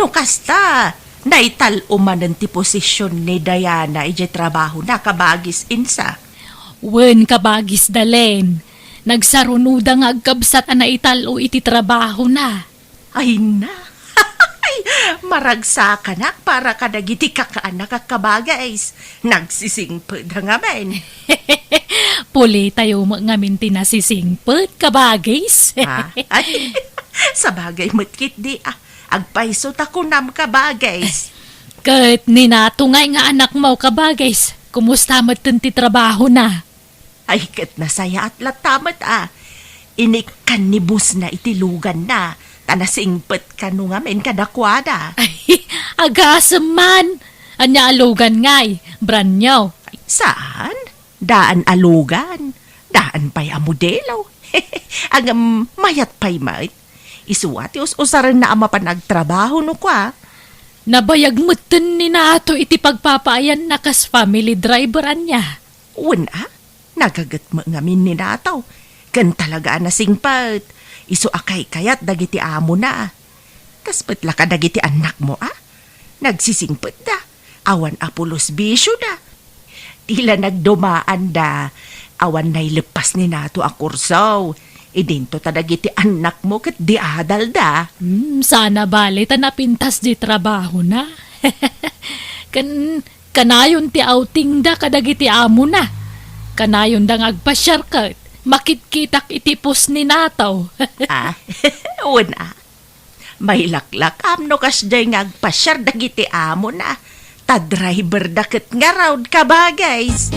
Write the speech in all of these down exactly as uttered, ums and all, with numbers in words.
Kasta, naital-o manen ti posisyon ni Diana idiay trabahona, kabagis Insa. Wen, kabagis Dalen. Nagsarunoda nga agkabsat a naital-o iti trabahona. Ay na. Maragsakanak para kadagiti kakaanak a kabagis. Nagsisingpet da ngamin. Pulitayo met ngamin ti nasisingpet, kabagis. Ha? Ay, sabagay met ketdi, ah. Agpayso ta kunam, kabagis. Ket ni Nato ngay nga anakmo, kabagis, kumusta metten ti trabahona? Ay, ket nasayaat latta met, ah. Inikkan ni bossna iti luganna, ta nasingpet kano ngamin kadakuada. Ay, agasem man. Ania a lugan ngay? Brand new? Saan? Daan a lugan. Daan pay a modelo. Ngem mayat pay met. Isu a ti us-usarenna a mapan agtrabaho no kua. Nabayag metten ni Nato iti pagpapaayanna kas family driver ania. Wen a, nagaget met ngamin ni Nato. Ken talaga a nasingpet, isu a kaykayat dagiti amona. Kas met la kadagiti annakmo a, nagsisingpetda, awan a pulos bisioda. Ti la nagdumaanda, awan naileppas ni Nato a kurso. Idinto ta dagiti annakmo ket di adalda. Hmm, sana bale ta napintas di trabahona. Ken kanayon ti outingda kadagiti amona. Kanayonda nga agpasiar ket makitkitak iti pos ni Nato. Ah, wen a. Mailaklakam no kasdiay nga agpasiar dagiti amona. Ta driverda ket ngarud, kabagis.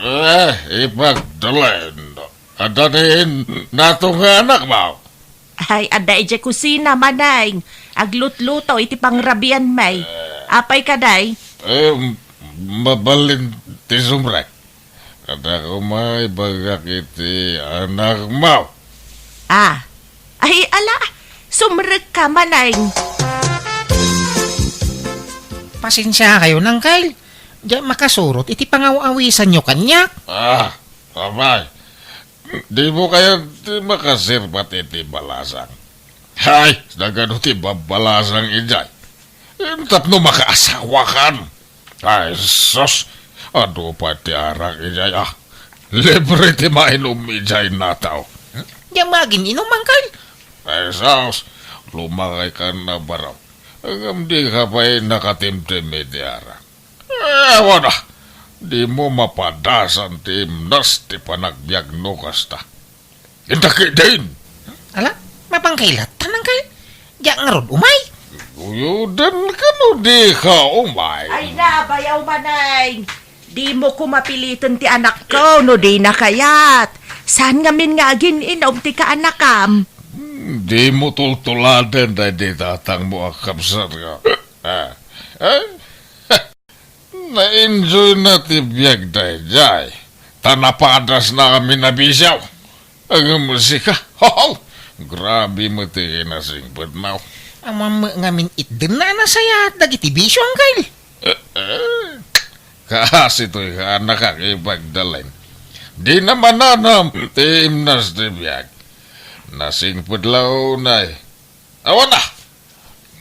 Eh, ipagdalen. Adda ni Nato nga anakmo? Ay, adda idiay kusina, Maneng. Aglutluto iti pangrabian, may. Apay kadi? Eh, mabalin ti sumrek. Adda koma ibagak iti anakmo. Ah. Ay, ala, sumrekka, Maneng. Pasensiakayon, Angkel. Diak makasurot iti pangaw-awisanyo kaniak. Ah, apay. Dimo kayat ti makasirbat iti balasang? Hay, nagano ti babbalasang idiay? Tapno makaasawakan. Ay, sus! Adu pay ti arak idiay, ah. Libre ti mainum idiay, Nato. Diak maagin-inum, Angkel. Ay, sus! Lumakaykan a barok. Ngem dika pay nakatimtim iti arak. Eh, awan a. Dimo mapadasan ti imnas ti panagbiag no kasta. Inta ketdin. Ala, mapanka latta, Angkel? Diak ngarud umay? Uyodenka no dika umay. Ay na, bayaw, Maneng. Dimo ko mapiliten ti anakko no dina kayat. Saan ngamin nga agin-inum ti kaanakam? Hmm, dimo tultuladen daydi tatangmo a kabsat nga. Ah, eh? Na-enjoyna ti biagda idiay, ta napadasna amin a bisio. Ngem sika, hoho! Grabe met ti kinasingpetmo. Ammom met ngamin itdenna a nasayaat dagiti bisio, Angkel. Eh, eh. Kaasi toy kaanakak ipagdalen. Dina mananam ti imnas ti biag. Nasingpet la unay. Awan a!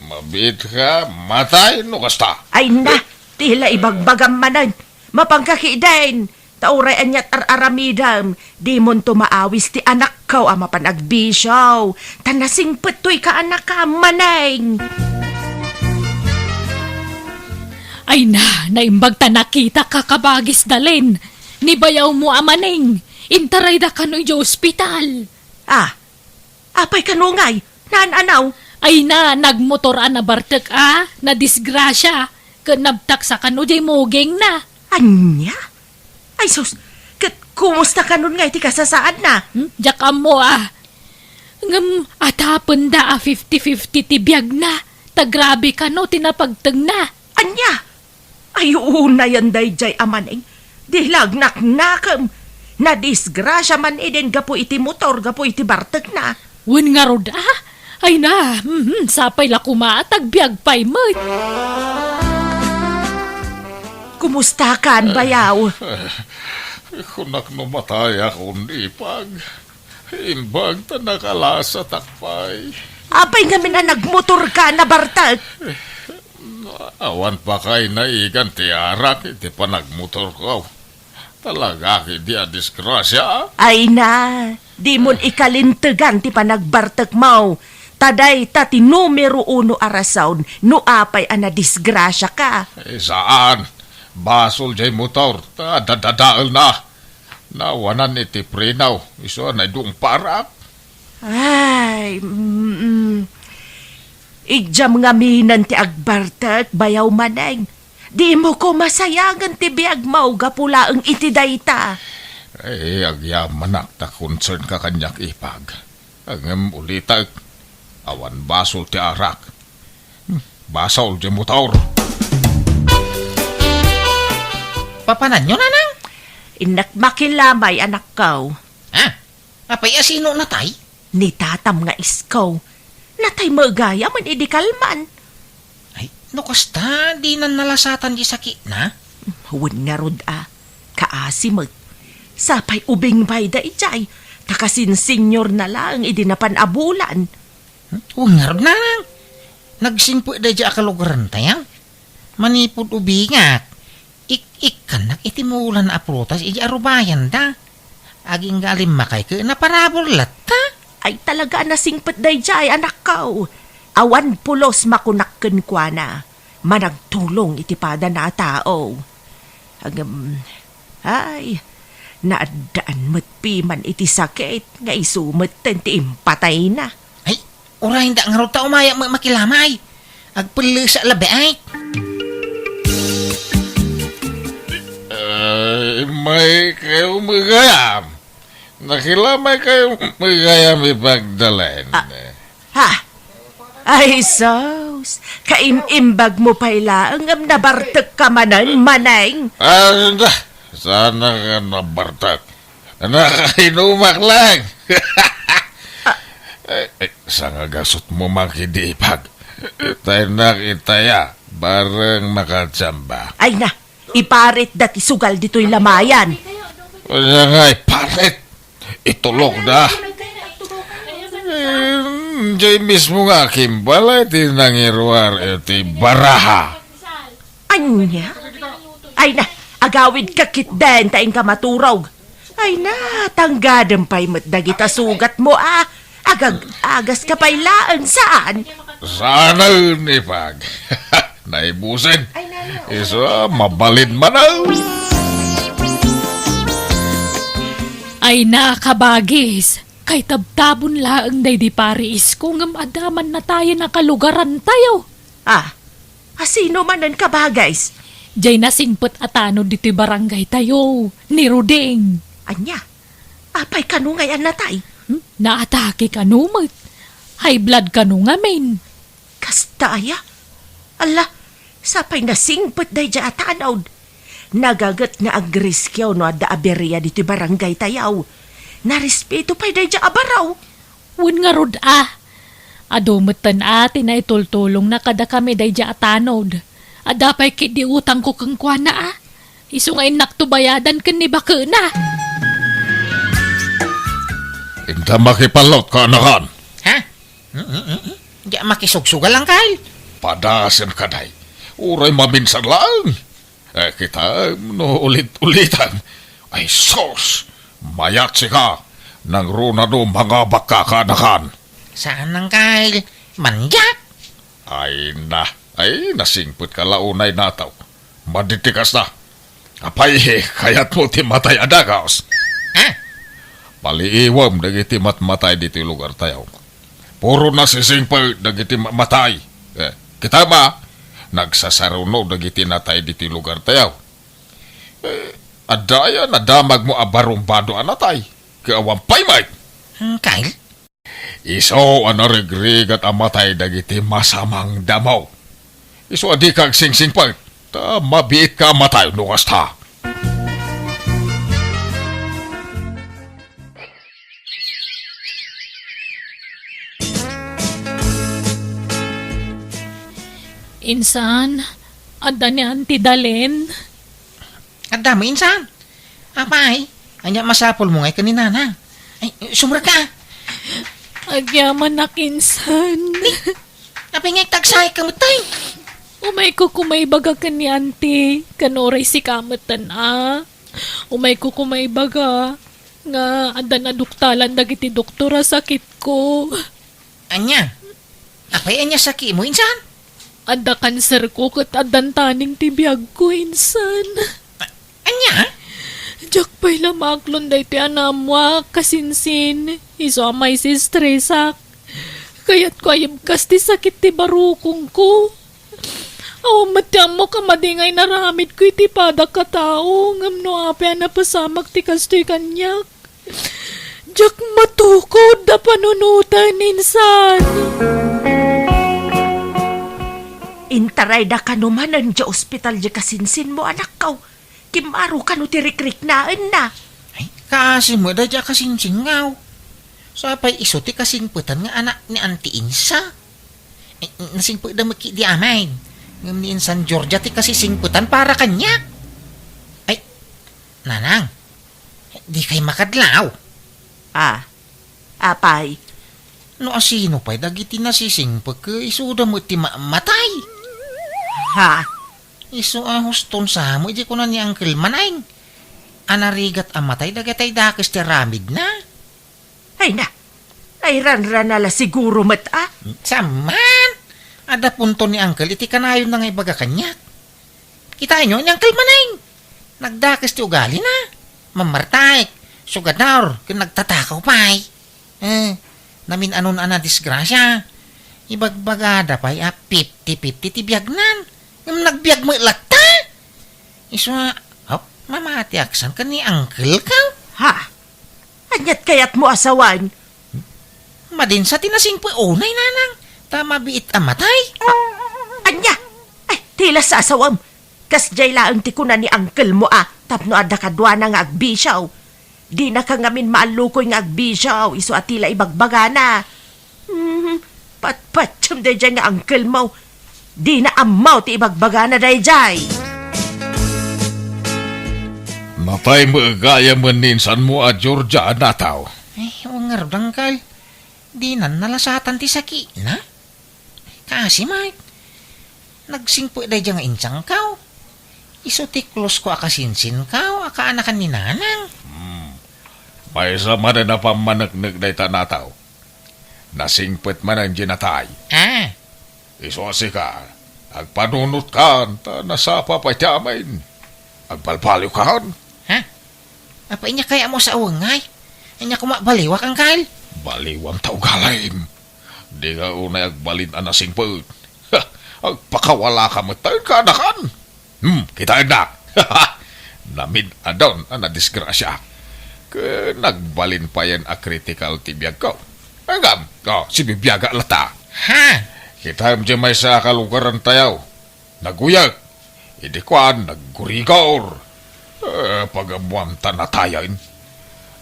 Mabiitka, matay no kasta. Ay na, ti la ibagbagam manen. Mapanka ketdin. Ta uray aniat ar-aramidem, dimonto maawis ti anakko a mapan agbisio. Ta nasingpet toy kaanakam, Maneng. Ay na, naimbag ta nakitak, kabagis Dalen. Ni bayawmo a Maneng, intarayda kano idiay ospital. Ah, apay kano ngay? Naan-anaw? Ay na, nagmotor a nabartek a, nadisgrasia, ket nabtaksa kano diay mugingna. Ania? Ay sus, ket kumusta kanon ngay ti kasasaadna? Hmm? Diak ammo a. Ngem atapenda a fifty fifty ti biagna, ta grabe kano ti napagtengna. Ania? Ay, unayen daydiay a Maneng. Di la agnaknakem. Nadisgrasia man idin gapu iti motor, gapu iti bartekna. Wen ngarud a? Ay na, mhm, sapay la koma ta agbiag pay met. Kumustakan, bayaw? Kunak no matayak, ipag. Imbag ta nakalasatak pay. Apay ngamin a nagmotorka, nabartek? Awan pa kay naigan ti arak iti panagmotorko. Talaga ketdi a disgrasia. Ay na, dimon ikalintegan ti panagbartekmo. Ta dayta ti numero uno a rason no apay a nadisgrasiaka. Eh, saan? Basol jay motor, ta dadadaelna. Nawanan iti preno, isu a naidungparak. Ay, mm, idiam ngaminen ti agbartek, bayaw manen. Dimo koma sayangen ti biagmo gapu laeng iti dayta. Eh, agyamanak ta concernka kaniak, Ipag. Ngem ulitek, awan basol ti arak. Hmm, basol ti motor. Papananyo, Nanang? Innak makilamay, anakko. Ah, apay a sino natay? Ni tatam nga isko. Natay met gayam idi kalman. Ay, no kasta, dinan nalasatan di sakitna? Wen ngarud a, kaasi met. Sapay ubing pay daydiay, ta kasin senior na laeng idi napan a bulan. Hmm? Wen ngarud, Nanang. Nagsingpet daydiay a kalugarantayo. Manipud ubingak, ik-ikkannak iti mulan a prutas idi arubayanda. Agingga a limmakay ket naparabur latta. Ay, talaga a nasingpet daydiay, anakko. Awan pulos makunak kenkuana. Managtulong iti padana a tao. Ngem, ay, naaddaan met piman iti sakit nga isu metten ti impatayna. Ay, uray da ngarud ta umayak met makilamay. Agpellesak labi ay. Ay, may kayo met gayam. Nakilamay kayo met gayam, Ipag Dalen. Ah, ha? Ay, sus. Kaim-imbag mo pay laeng ngem nabartek ka manen, Maneng. Ah, da. Saan ka nabartek? Nakainumak lang. Ah. Eh, eh, sangagasot mo man kidi, Ipag. Tayo na kita ya, bareng makachamba. Ay na, iparit da ti sugal ditoy lamayan. Wala nga iparit. Itulok da. Eh, jay mismo nga kimbal ti nangiruar iti baraha. Anya? Ay na, agawid ka ketdin ta inka maturog. Ay na, tanggadem pay met dagita sugat mo a. Agag-agas ka pay laeng, saan? Saan, Ipag? Naibusen. Isu a, mabalin man a. Ay na, kabagis. Kay tabtabon laeng daydi pari isko ngem adda man natayen a kalugarantayo. Ah, asino manen, kabagis? Jay nasingpet a tanod ditoy barangaytayo, ni Ruding. Anya? Apay kano ngay a natay? Hmm? Naatake kano met. High blood kano ngamin. Kasta aya? Ala, sapay nasingpet daydiay a tanod. Nagaget nga agriskio no adda aberia ditoy barangaytayo. Narespeto pay daydiay a baro. Wen ngarud a. Adu metten a ti naitultulongna kadakami daydiay a tanod. Adda pay ketdi utangko kenkuana a. Isu nga innakto bayadan ken ni bakena. Inta makipallot, kaanakan. Ha? Mm, mm, mm, mm. Diak makisugsugal, Angkel. Padasem ka, day. Uray maminsan laeng. Eh, kitaem no ulit-ulitan. Ay, sus! Mayat sika! Nangruna no mangabak ka, kaanakan. Saan, Angkel? Manyak? Ay na, ay, nasingpet ka la unay nataw. Madi ti kasta. Apay, kayatmo ti matay a dagus? Ha? Paliiwem dagiti matmatay ditoy lugartayo. Puro nasisingpet dagiti ma-, matay. Eh, kitam a, nagsasaruno dagiti natay ditoy lugartayo. Eh, adda aya nadamagmo a barumbado a natay? Ket awan pay met. Angkel? Isu a narigrigat a matay dagiti masamang damo. Isu a dika agsingsingpet, ta mabiitka a matay no kasta. Insan, adda ni Auntie Dalen? Adda met, insan. Apay, ania masapulmo ngay ken ni Nanang? Ay, sumrek ka. Agyamanak, insan. Apay nga agtagsayka met, tay? Umayko koma ibaga ken ni Auntie, ken uray sika metten a. Umayko koma ibaga nga addan aduktalan dagiti doktor a sakitko. Ania? Apay, ania sakitmo, insan? Adda kanserko ket addan taning ti biagko, insan. A-, ania? Diak pay la maaklon daytoy a naammoak, kasinsin. Isu a maisistresak. Kayatko a ibkas ti sakit ti barukongko. Awan met ti ammok a madi nga inaramidko iti padak a tao, ngem no apay a napasamak ti kastoy kaniak, diak matukod a panunoten, insan. Intarayda kano manen diay ospital diay kasinsinmo, anakko. Kimmaro kano ti rikriknaenna. Ay, kaasi met daydiay a kasinsinko. Sapay isu ti kasingpetan nga anak ni Auntie Insa. Ay, nasingpetda met ketdi amin. Ngem ni Insan Georgia ti kasisingpetan para kaniak. Ay, Nanang, dikay makadlaw. Ah, apay? No asino pay dagiti nasisingpet, isuda met ti ma-, matay. Ha? Isu a huston sa met idi kuna ni Uncle Maneng a narigat a matay dagiti dakes ti aramidna. Ay na, ay ranrana la siguro met a. Saan man? Adda punto ni Uncle iti kanayonna nga ibaga kaniak. Kitaenyo ni Uncle Maneng. Nagdakes ti ugalina. Mammartaek, sugador, ken nagtatakaw pay. Eh, namin-anon a nadisgrasia. Ibagbagada pay a fifty fifty ti biagnan. Ngem nagbiag met latta. Isu a, oh, mamatiak san ken ni Uncle ko. Ha? Aniat kayatmo a sawen? Madin sa ti nasingpet unay, Nanang, ta mabiit a matay. A-, ania? Ay, ti la sasawem. Kasdiay laeng ti kuna ni uncle mo a tapno adda kaduana nga agbisio. Dinaka ngamin maallukoy nga agbisio, isu a ti la ibagbagana. Hmm, patpatiem daydiay nga uncle mo. Dina ammo ti ibagbagana daydiay. Natay met gayam ni insan mo a Georgia a nataw. Ay, wen ngarud, Uncle. Dinan nalasatan ti sakitna. Kaasi met, nagsingpet daydiay nga insangko. Isu ti close ko a kasinsinko a kaanakan ni Nanang. Hmm. Maysa manen a pammaneknek dayta a nataw. Nasingpet manen diay natay. Ah. Isu a sika, agpanunotkan, ta nasapa pay ti amin. Agbalbaliwkan. Ha? Apay, ania kayatmo a sawen ngay? Ania koma a baliwak, Uncle? Baliwam ta ugalim. Dika unay agbalin a nasingpet. Ha, agpakawalaka met ta kaanakan. Hmm, kitaennak. Namin-adon a nadisgrasiaak. Ket nagbalin payen a critical ti biagko. Ngem, oh, sibibiagak latta. Ha? Kitaem diay maysa a kalugarantayo. Naguyek. Idi kuan, naggurigor. Eh, pagammuam ta natayen.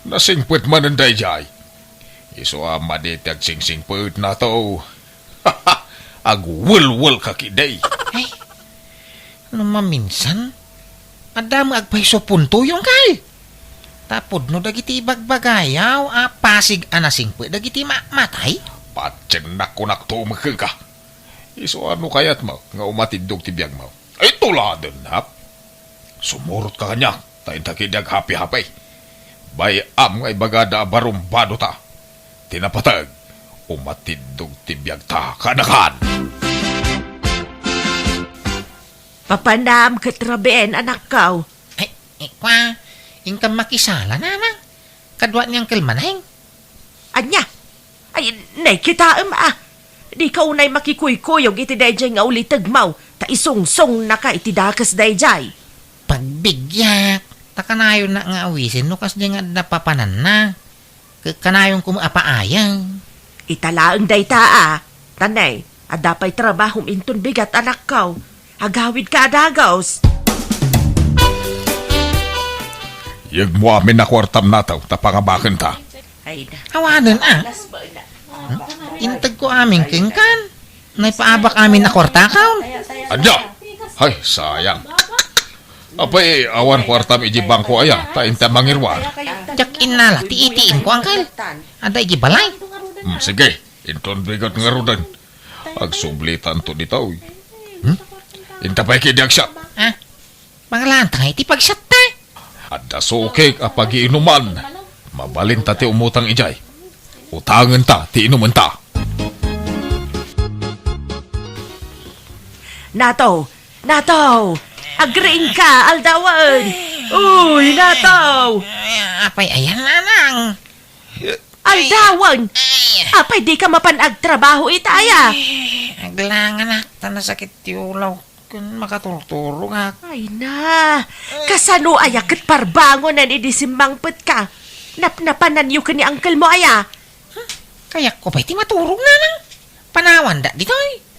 Nasingpet manen daydiay. Isu a madi ti agsingsingpetna to. Agwelwelka ketdi. Ay, no maminsan, adda met agpayso puntoyo, Uncle. Ta pudno dagiti ibagbagayo a pasig a nasingpet dagiti ma-, matay. Patiennak, kunak to met kenka. Isu a no kayatmo nga umatiddog ti biagmo. Ay, tuladennak. Sumurotka kaniak, ta inta ketdi aghapihapi. Bay-am nga ibagada a barumbadota. Ti napateg, umatiddog ti biagta kaanakan. Papanam ket rabien, anakko. Ay, ikwa, inkam makisala, Nanang. Kadua ni Uncle Maneng. Ania? Ay, nay, kitaem a. Dika unay makikuykuyog iti daydiay nga ulitegmo, ta isungsungnaka iti dakes daydiay. Pagbiggak, ta kanayonnak nga awisen no kasdiay nga adda papananna. Ket kanayonko met a paayem. Ita laeng dayta a. Ta nay, adda pay trabahom inton bigat, anakko. Agawidka a dagus. Yegmo amin a kuartam nataw, ta pangabakenta. Ay, da. Awanen a. Alas ba na? Hmm? Integko amin kenkan. Naipaabak amin a kuartakaw. Adda! Ay, sayang. Apay, awan kuartam iti bangko aya, ta inta mangiruar. Diak innala ti A T M ko, Uncle. Adda iti balay. Hmm, sige, inton bigat ngaruden. Agsublitanto ditoy. Hmm? Inta pay ketdi agsiat. Ah, mangalaanta nga iti pagsiatta. Adda sukik a pagiinuman. Mabalinta ti umutang idiay. Utangenta ti inumenta. Nato, Nato, agriingka, aldawen. Uy, Nato. Ay, apay, ayan, nanang. Aldawen. Ay. Apay, dika mapan agtrabaho ita aya? Ay, aglanganak, ta nasakit ti ulaw. Kun makaturturongak. Ay na, kasano aya ket parbangonen idi simmangpetka? Napnapananyo ken ni uncle mo aya? Hmm, kayatko pay ti maturog, nanang. Panawanda ditoy.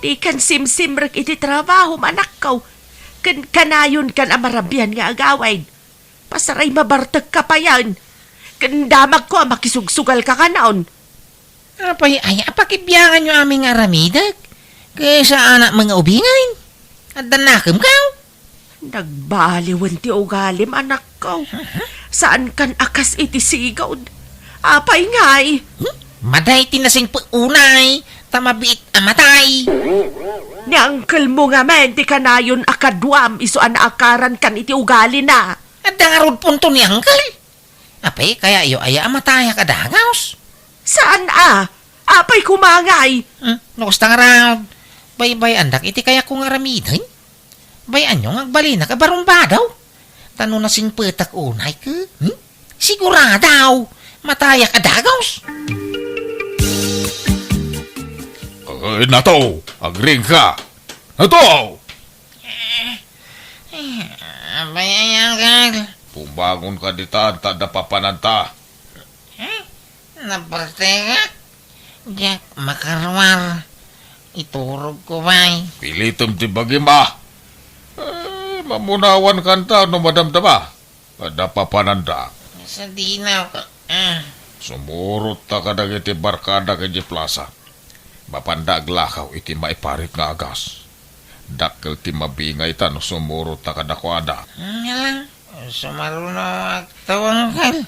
Dikan simsimrek iti trabahom, anakko. Ken kanayonkan a marabian nga agawid. Pasaray mabartekka payen. Ken damagko a makisugsugalka kanon. Apay aya a pakibianganyo amin nga aramidek? Ket saanak nga ubingen? Adda nakemka? Nagbaliwen ti ugalim, anakko. Saankan a kas iti sigud. Apay ngay? Hmm? Maday ti nasingpet unay, ta mabiit a matay. Ni uncle mo ngamin ti kanayon a kaduam isu a naakarankan iti ugalina. Adda ngarud punto ni uncle. Apay, kayatyo aya a matayak a dagus? Saan a? Apay koma ngay? Hmm, no kasta ngarud, baybay-andak iti kayatko nga aramiden. Bay-anyo nga agbalinak a barumbadaw. Ta no nasingpetak unay ket, hmm? Sigurado, matayak a dagus. Ay, Nato, agriingka. Nato! Eh, eh, abay, ay, uncle. Bumangonka ditan, ta adda papananta. Eh? Nabartekak? Diak makaruar. Iturogko pay. Pilitem ti bagim a. Eh, mamunawan kanta no madamdama. Adda papananda. Sadino ka, ah. Sumurotta kadagiti barkada idiay plasa. Mapanda aglakaw iti maiparit nga agas. Dakkel ti mabingayta no sumurotta kadakuada. Nga lang, sumaruno agtawangkal.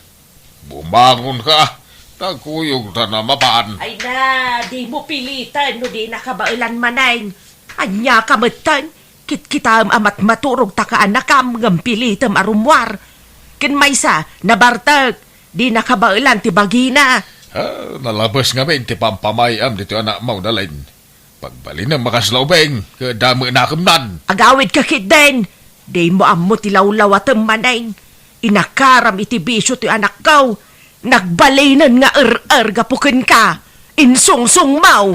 Bumangonka, ta kuyogta na mapan. Ay na, dimo piliten no dinaka baelan, Maneng. Ania ka metten? Kitkitaem a matmaturog ta kaanakam ngem pilitem a rummuar. Ken maysa, nabartek, dinaka baelan ti bagina. Ah, nalabes ngamin ti pampamay-am ditoy anakmo, Dalin. Pagbalinem a kasla ubing, ket damo nakemnan. Agawidka ketdin. Dimo ammo ti lawlawatem, Maneng. Inakaram iti bisio ti anakko. Nagbalinen nga er-er gapu kenka. Insungsongmo.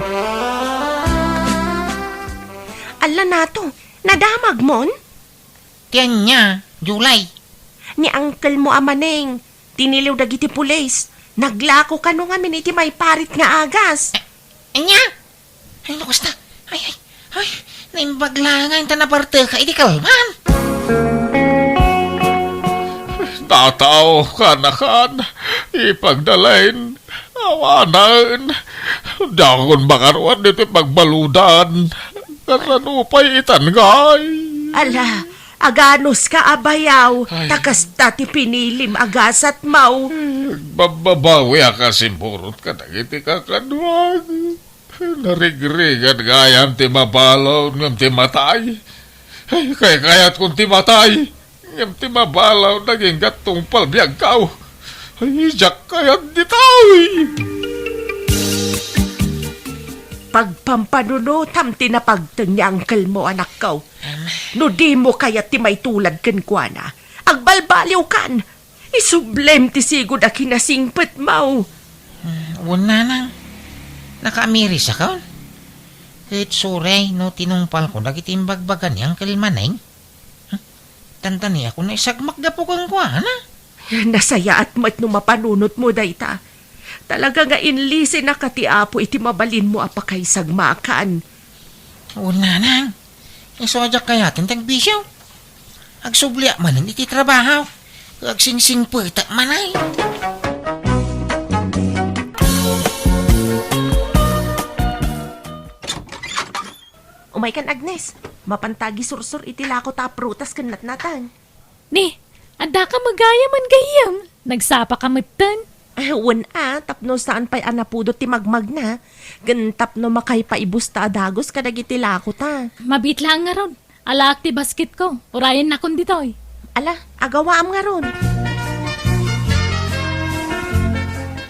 Alla, Nato, nadamagmon? Ti ania, Julie? Ni uncle mo a Maneng, tiniliw dagiti pulis. Naglako kano ngamin iti maiparit nga agas. Ania? Ay, no kasta. Ay, ay, ay, naimbag la ngay ta nabarteka iti kalman. Tataw, kanakan, ipagdalain, awanen, dakon makaruar ditoy pagbaludan. Kasano pay itan ngay? Ala, aganuska a bayaw, ay. Ta kasta ti pinilim a gasatmo. Ay, agbababawiak a simurot kadagiti kakaduak. Narigrigat gayam ti mabalud ngem ti matay. Ay, kaykayatkon ti matay, ngem ti mabalud agingga tungpal biagko. Ay, diak kayat ditoy. Pagpampanunotam ti napagteng ni uncle mo, anakko. No dimo kayat ti maitulad kenkuana, agbalbaliwkan. Isublem ti sigud a kinasingpetmo. Hmm, wen, nanang. Nakaamirisakon. Ket sorry no tinungpalko dagiti imbagbaga ni Uncle Maneng. Hmm? Tantani ako naisagmak gapu kenkuana. Nasayaat met no mapanunotmo dayta. Talaga nga inlisinaka ti Apo iti mabalinmo a pakaisagmakan. Wen, nanang. Isu a diak kayaten ti agbisio. Agsubliak manen iti trabaho. Agsingsingpetak manen. Umaykan, Agnes. Mapanta agisursor iti lako ta a prutas ken natnateng. Ni, addaka met gayam? Nagsapaka metten? Ah, wen a, tapno saan pay a napudot ti magmagna, ken tapno makaipaibusta a dagus kadagiti lako ta. Mabiit laeng ngarud. Alaak ti basketko. Urayennakon ditoy. Ala, agawaam ngarud.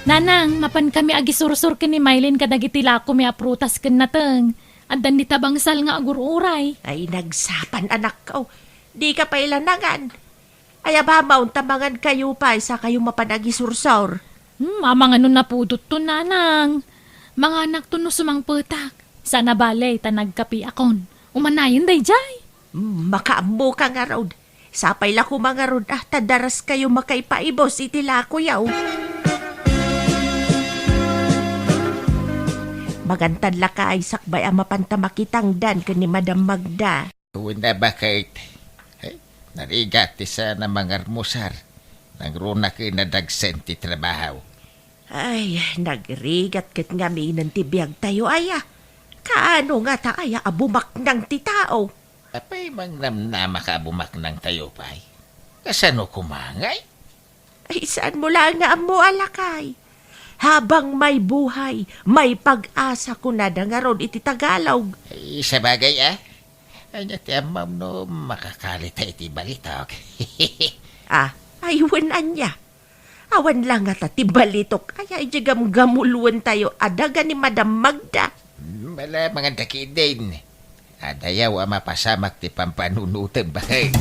Nanang, mapankami agisursor ken ni Maylin kadagiti lakomi a prutas ken nateng. Addan dita bangsal nga agur-uray. Ay, nagsapan, anakko. Dika pay lanangan. Ay, abamaw, ta mangankayo pay, sakayo mapan agisursor. Hmm, amangan no napudotton, nanang. Manganakton no sumangpetak. Saan a bale, ta nagkapiakon. Umanayon daydiay. Hmm, makaammoka ngarud. Sapay la koma ngarud a, ta daraskayo makaipaibus iti lakoyo. Magantan lakay, sakbay a mapanta makitangdan ken ni Madam Magda. Wen a, baket. Ay, narigat ti saan a mangarmusar. Nangruna ken nadagsen ti trabaho. Ay, nagrigat ket ngaminen ti biagtayo, aya. Kaano ngata, aya, a bumaknang ti tao? Apay, mangnamnama ka a bumaknangtayo pay? Kasano koma ngay? Ay, saanmo laeng nga ammo a lakay? Habang may buhay, may pag-asa, kunada ngarud iti Tagalog. Ay, sabagay, a. Ania ti ammom no makakalita iti balitok? Ah, ay, wen ania. Awan la ngata ti balitok aya idiay gamgamulwentayo a daga ni Madam Magda. Hmm, ala, mangan ta ketdin. Adayaw a mapasamak ti pampanunotem, baket.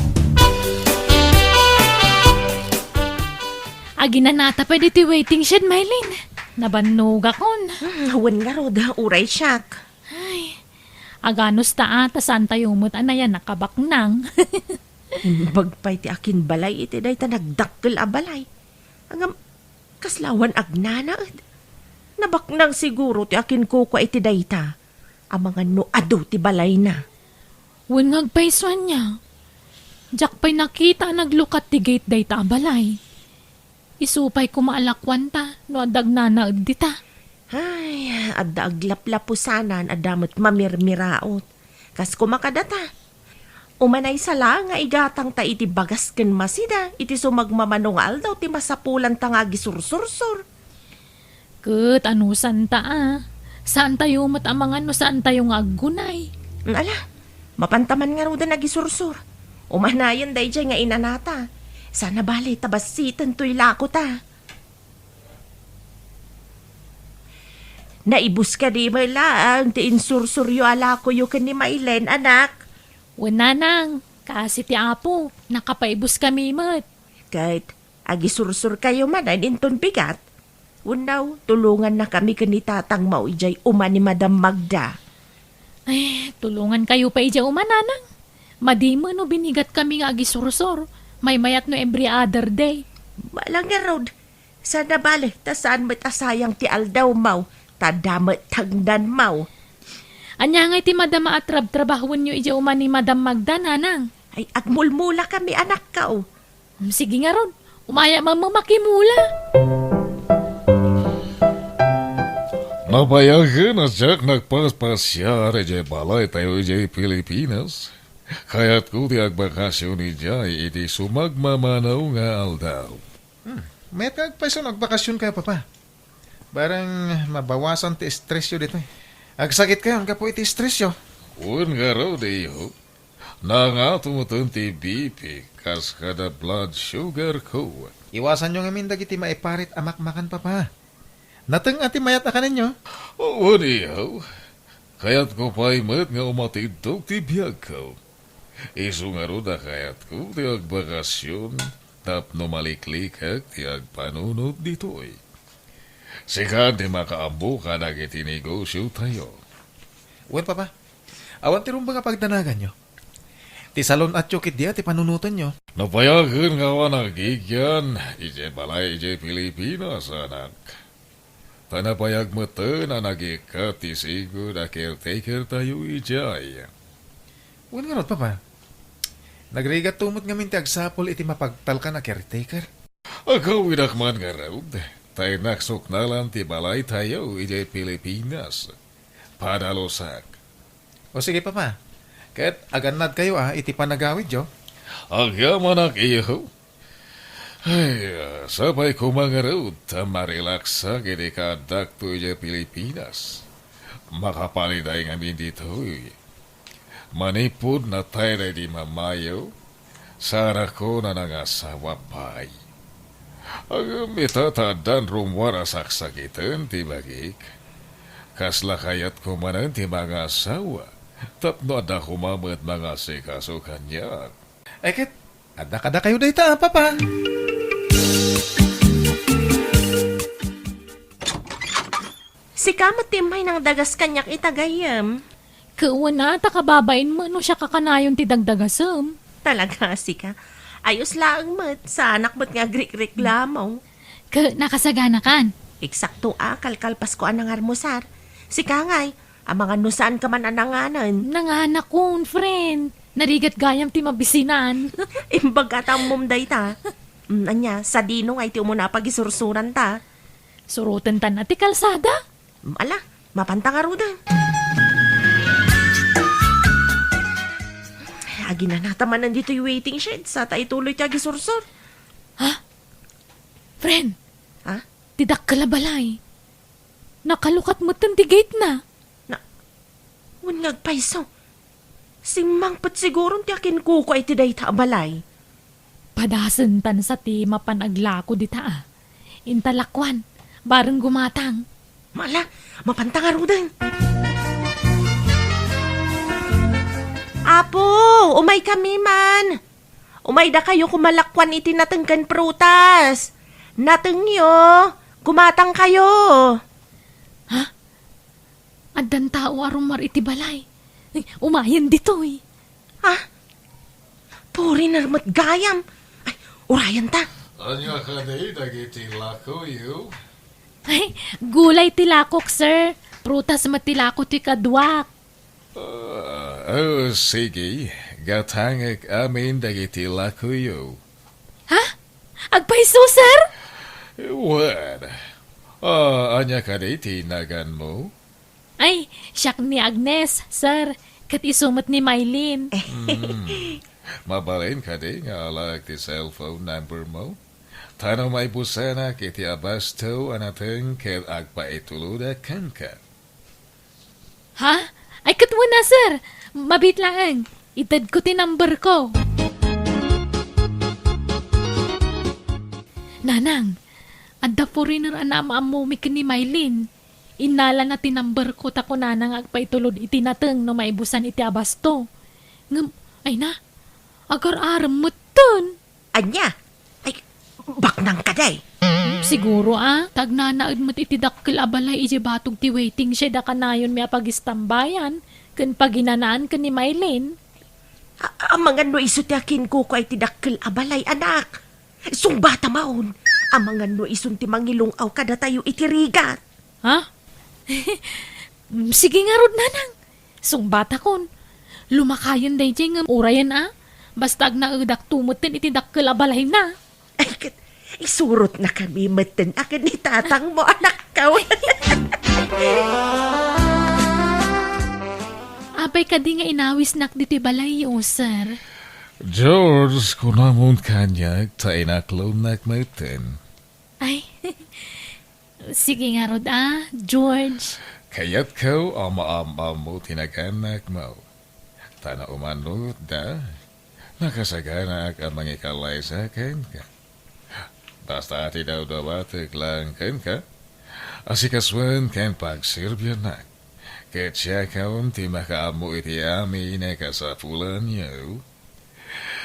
Aginanata pay ditoy waiting shed, Maylin. Nabannogakon. Hmm, wen ngarud, uray siak. Ay, aganus ta a, ta saantayo met a nayanak a baknang. Imbag pay ti akinbalay iti dayta nagdakkel a balay. Ngem, kasla awan agnanaed. Nabaknang siguro ti akinkukua iti dayta. Amangan no adu ti balayna. Wen nga agpayso ania. Diak pay nakita a naglukat ti gate dayta a balay. Isu pay koma a lakuanta no adda agnanaed dita. Ay, adda aglaplapusanan, adda met mamirmiraot. Kas koma kadata. Umanaysa laeng nga igatangta iti bagas ken masida iti sumagmamano nga aldaw ti masapulanta nga agisursursor. Ket anusanta a, saantayo met a mangan no saantayo nga aggunay. Ala, mapanta man ngaruden agisursor. Umanayon daydiay nga inanata. Saan a bale ta bassiten toy lakota. Naibus kadi met laeng ti insursuryo a lakoyo ken ni Maylen, anak? Wen, nanang, kaasi ti Apo, nakapaibus kami met. Ket agisursurkayo manen inton bigat? Wenno, tulongannakami ken ni tatangmo idiay uma ni Madam Magda. Ay, tulongankayo pay idiay uma, nanang. Madi met no binigatkami nga agisursor. Maymayat no every other day. Balang ngarud, saan a bale, ta saan met a sayang ti aldawmo, ta adda met tangdanmo. Ania ngay ti madama a trabtrabahoenyo idiay uma ni Madam Magda, nanang? Ay, agmulmulakami, anakko. Hmm, sige ngarud, umaya man makimula. Napayagen a diak nagpaspasiar idiay balaytayo idiay Pilipinas. Kayatko ti agbakasyon idiay iti sumagmamano nga aldaw. Hmm, mayat nga agpayso no agbakasyonkayo, Papa. Bareng mabawasan ti estresyo ditoy. Agsakitkayon gapu iti estresyo. Wen ngarud, iho. Nangato metten ti B P kas kada blood sugar ko. Iwasanyo ngamin dagiti maiparit a makmakan, Papa. Nateng a ti mayat a kanenyo? Wen, iho. Kayatko pay met nga umatidtok ti biagko. Isu ngarud a kayatko ti agbakasyon tapno maliklikek ti agpanunot ditoy. Sika ti makaammo kadagiti negosiotayo. Wen, Papa. Awan ti rumbeng a pagdanaganyo. Ti salon-atyo ketdi a ti panunotenyo. Napayagen nga awan agigian idiay balay idiay Pilipinas, anak. Ta napayag metten a nagikkat ti sigud a caretakertayo idiay. Wen ngarud, Papa. Nagrigatto met ngamin ti agsapul iti mapagtalkan a caretaker. Agawidak man ngarud, ta innak suknalan ti balaytayo idiay Pilipinas. Padalusak. O sige, Papa. Ket agannadkayo a iti panagawidyo. Agyamanak, iho. Ay, sapay koma ngarud ta marilaksak iti kaaddakto idiay Pilipinas. Makapaliday ngamin ditoy. Manipud natay daydi mamayo, saanakon a nangasawa pay. Ngem ita ta addan rummuar a saksakiten ti bagik. Kasla kayatko manen ti mangasawa tapno adda koma met mangasikaso kaniak. Ay ket, adda kadakayo dayta, Papa. Sika met ti immay nangdagas kaniak ita gayyem. Ket wen a, ta kababain met no siak a kanayon ti dagdagasem. Talaga, sika. Ayos laeng met, saanak met nga agrikreklamo. Ket nakasaganakan. Eksakto a, kalkalpasko a nangarmusar. Sika ngay, amangan no saanka man a nanganen. Nanganakon, friend. Narigat gayam ti mabisinan. Imbag a ta ammom dayta. Mm, ania, sadino ngay ti umuna a pagisursuranta? Surotenta ti kalsada. Mm, ala, mapanta ngaruden. Aginanata manen ditoy waiting shed, sa ta ituloy ti agisursur. Ha? Friend? Ha? Ti dakkel a balay. Nakalukat metten ti gate na. Na, wen nga agpayso. Simmangpet siguron ti akinkukua iti dayta a balay. Padasentan sa ti mapan aglako dita a. Inta lakuan, bareng gumatang. Mala, mapanta ngaruden. Apo, umaykami man. Umaydakayo koma lakuan iti nateng ken prutas. Natengyo, gumatangkayo. Ha? Addan tao a rummuar iti balay. Ay, umayen ditoy. Ah, foreigner met gayam. Ay, urayenta. Ania kadi dagiti lakoyo? Ay, gulay ti lakok, sir. Prutas met ti lako ti kaduak. Ah, oh, sige. Gatangek amin dagiti lakoyo. Ha? Agpayso, sir? Wen. Ah, ania kadi ti naganmo? Ay, siak ni Agnes, sir. Ket isu met ni Maylin. Hmm. Mabalin kadi nga alaek ti cellphone number mo? Ta no maibusanak iti abasto a nateng ket agpaitulodek kenka. Ha? Ay, ket wen a, sir. Mabiit laeng. Itedko ti number ko. Nanang, adda foreigner a naam-ammomi ken ni Maylin. Innalana ti number ko ta kunana nga agpaitulod iti nateng no maibusan iti abasto. Ngem, ay na, agar-arem metten. Ania? Ay, baknang kadi? Siguro a, ta agnanaed met iti dakkel a balay idiay batog ti waiting shed a kanayonmi a pagistambayan ken paginanaan ken ni Maylin. A-, amangan no isu ti akinkukua iti dakkel a balay, anak. Sungbata maon, amangan no isun ti mangilung-aw kadatayo iti rigat. Ha? Sige ngarud, nanang. Sungbatakon. Lumakayen daydiay ngem urayen a. Basta agnaedakto metten iti dakkel a balayna. Ay, ket, isurotnakami metten a ken ni tatangmo, anakko. Apay kadi nga inawisnak ditoy balayyo, sir? George, kunamon kaniak ta inaklonnak metten. Ay, sige ngarud a, George. Kayatko a maam-ammo ti naganakmo. Ta no umanoda, nakasaganaak a mangikallaysa kenka. Basta ti dawdawatek laeng kenka, asikasuen ken pagserbiannak. Ket siakon ti makaammo iti amin a kasapulanyo.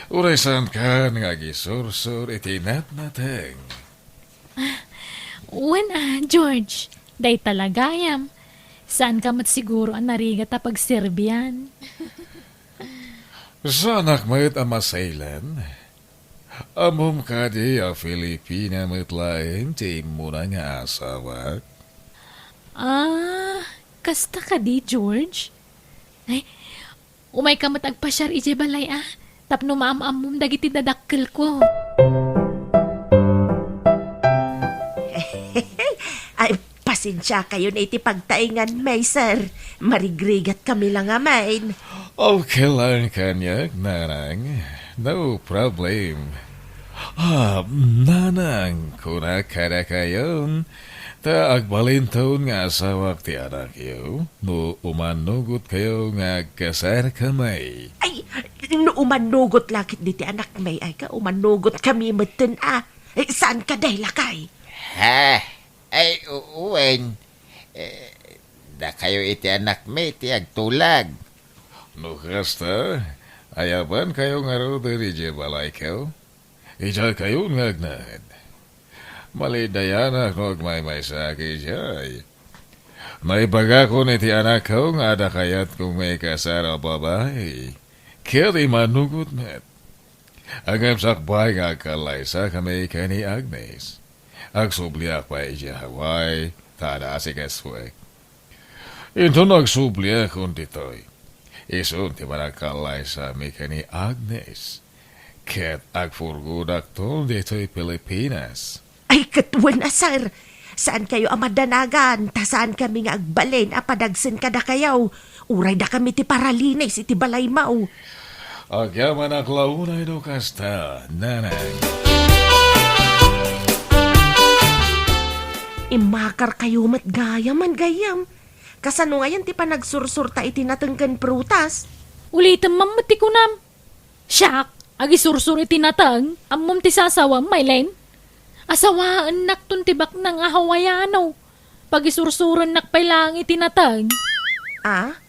Uray saankan nga agisursur iti natnateng. Wen a, George, dayta la gayam. Saanka met siguro a narigat a pagserbian. Saanak met a masaylen. Ammom kadi a Filipina met laeng ti immuna nga asawak? Ah, kasta kadi, George? Ay, umayka met agpasiar idiay balay a, tapno maam-ammom dagiti dadakkelko. Ay, pasensiakayon iti pagtaenganmi, sir. Marigrigatkami la ngamin. Okay lang kaniak, nanang. No problem. Ah, nanang, kunak kadakayon, ta agbalinton nga asawak ti anakyo, no umannugotkayo nga agkasarkami. Ay, no umannugotla ket diti anakmi, ay ka, umannugotkami metten a. Ay, saan ka, day, lakay? Ha? Ay, u-, wen. Eh, dakayo iti anakmi ti agtulag. No kasta, ayabankayo ngaruden idiay balayko? Idiaykayon nga agnaed. Malidayanak no agmaymaysaak idiay. Naibagakon iti anakko nga adda kayatko nga ikasar a babai. Ket imanugot met. Ngem sakbay nga agkallaysakami ken ni Agnes, agsubliak pay idiay Hawaii, ta adda asikasoek. Inton agsubliakon ditoy, isun ti panagkallaysami ken ni Agnes, ket agpurgodakton ditoy Pilipinas. Ay, ket wen a, sir. Saankayo a madanagan, ta saankami nga agbalin a padagsen kadakayo. Uray dakami ti paralinis iti balaymo. Agyamanak la unay no kasta, nanang. Immakarkayo met gayam, man gayam. Kasano ngayen ti panagsursurta iti nateng ken prutas? Ulitem man met ti kunam. Siak, agisursur iti nateng, ammom ti sasawam, Maylin? Asawaennakton ti baknang a Hawaiano. Pagisursurennak pay laeng iti nateng. Ah?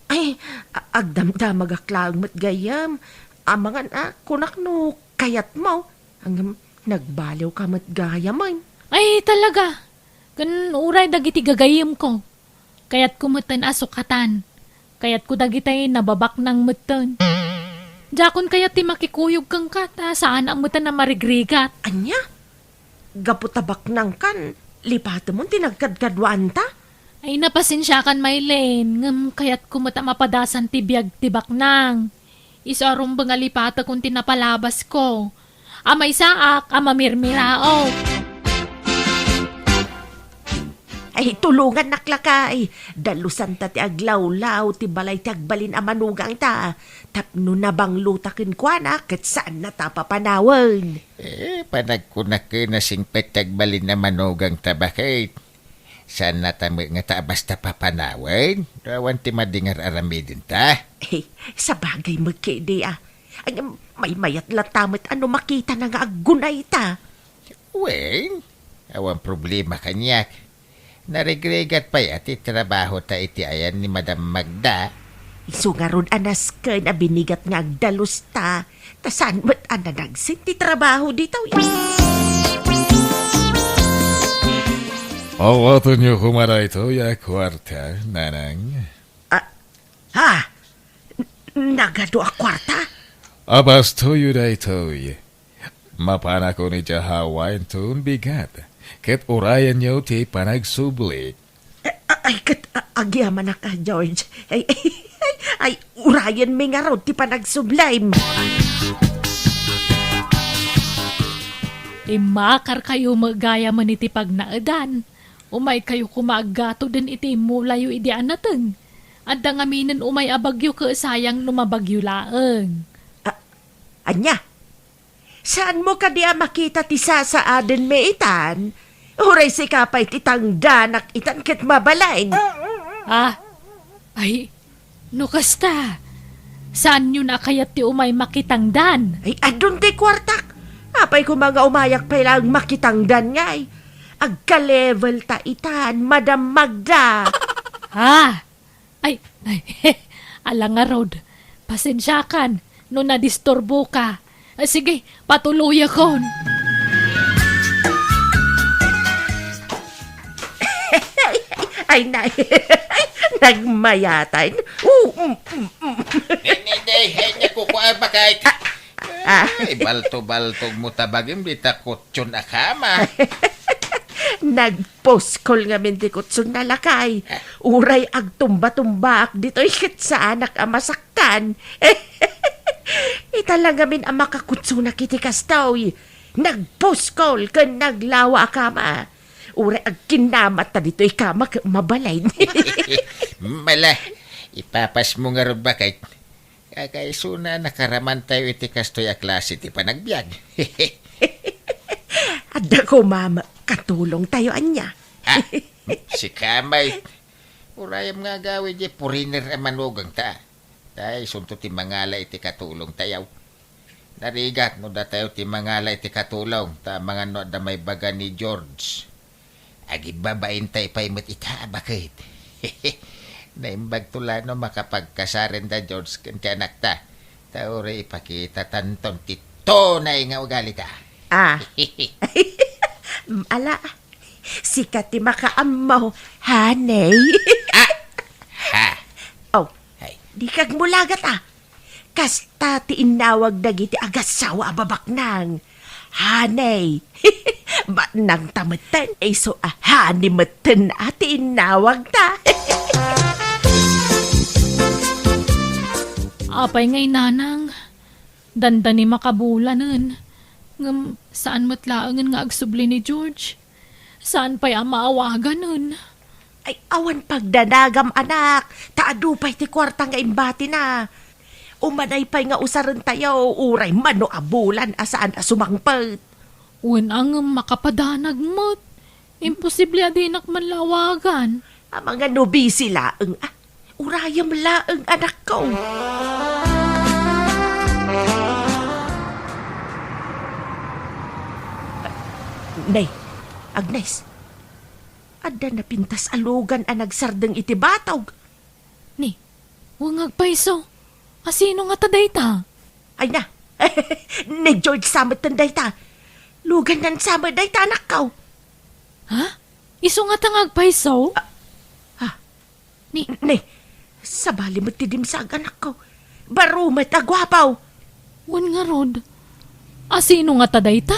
Ay, a-, agdamdamagak laeng met gayam. Amangan a, kunak no kayatmo. Ngem nagbaliwka met gayamen. Ay, talaga. Ken uray dagiti gagayyemko. Kayatko metten a sukatan. Kayatko dagiti nababaknang metten. Diakon kayat ti makikuyog kenka ta saanak metten a marigrigat. Ania? Gapu ta baknangkan, lipatemon ti nagkadkaduaanta? Ay, napasensiakan, Maylin, ngem kayatko met a mapadasan ti biag ti baknang. Isu a rumbeng a lipatekon ti napalabasko. A maysaak a mamirmiraok. Ay, tulongannak lakay. Dalusanta ti aglawlaw ti balay ti agbalin a manugangta. Tapno nabanglota kenkuana, ket saannata a papanawen. Eh, panagkunak ken a singpet ti agbalin a manugangta, baket? Saannata met ngata a basta papanawen? Awan ti madi nga ar-aramidenta? Eh, sabagay met ketdi a. Ay, maymayat latta met a no makitana nga aggunayta. Wen, awan problema kaniak. Narigrigat pay a ti trabahota iti ayan ni Madam Magda. Isu ngarud a nasken a binigat nga agdalusta, ta saan met a nadagsen ti trabaho ditoy. Awatenyo koma daytoy a kuarta, nanang. Ah, ha? N-, nagadu a kuarta? Abastoyo daytoy. Mapanakon idiay Hawaii inton bigat, ket urayenyo ti panagsubli. A-, a-, ay, ket, a-, agyamanak a, George. Ay, ay, ay, ay, urayenmi ngarud ti panagsublim. Immakarkayo met gayamen iti pagnaedan. Umaykayo koma aggatoden iti immulayo idi a nateng. Adda ngaminen umay a bagyo ket sayang no mabagyo laeng. A-, ania? Saanmo kadi a makita ti sasaadenmi itan? Uray sika pay ti tangdanak itan ket mabalin. Ah, ay, no kasta, saanyon a kayat ti umay makitangdan? Ay, adun ti kuartak. Apay koma nga umayak pay laeng makitangdan ngay? Agka-level ta itan, Madam Magda. Ah, Ay, ay, ala ngarud. Pasensiakan no nadisturboka. Ah, sige, patuloyakon. Ay, na, nagmayatan. Oo, mm, mm, mm. Ni, ni, ni, ni, kukuha ba kahit Ah. Ay, balto-baltog mo ta bagim, dita kutson a kama. Nagpuskol ngamin ti kutson na lakay. Ah. Uray agtumba-tumbaak ditoy ket saanak a masaktan. Ita lang ngamin a makakutsonak iti kastoy. Nagpuskol ken naglawa a kama. Uray agkinnamat ta ditoy kama ket mabalin. Mala, Ipapasmo ngarud, baket. Kakaisuna, nakaramantayo iti kastoy a klase ti panagbiag. Adda koma met katulongtayo ania? Ha? Sika met. Urayem nga agawid diay foreigner a manugangta. Ta isunto ti mangala iti katulongtayo. Narigat no datayo ti mangala iti katulong, ta amangan no adda maibaga ni George. Agibbabaintay pay met ita, baket. Naimbagto la no makapagkasaren da George ken ti anakta. Ta uray ipakitatanton ti tunay nga ugalita. Ah. Ala, sika ti makaammo, honey. Ah! Ha? Oh, Hay. Di kagmulagat, ah. Kasta ti innawag dagiti agassawa a babaknang. Honey. Baknang ta metten, isu a honey metten a ti innawag ta. Apay ngay, nanang, dandani makabulanen. Ngem saan met laengen nga agsubli ni George. Saan pay a maawaganen? Ay, awan pagdanagam, anak, ta adu pay ti kuarta nga imbatina. Umanay pay nga usarentayo, uray mano a bulan a saan a sumangpet. Wen a ngem makapadanag met. Imposible a dinak man la awagan. Amangan no busy laeng, ah. Urayem laeng, anakko. Nay, Agnes, adda napintas a lugan a nagsardeng iti batog. Ni, wen nga agpayso. Asino ngata dayta? Ay na, ni George sa metten dayta. Lugannan sa met dayta, anakko. Ha? Isu ngata nga agpayso? Ah, ah. Ni, Ni, sabali met ti dimsag, anakko. Baro met a guapo. Wen ngarud, asino ngata dayta?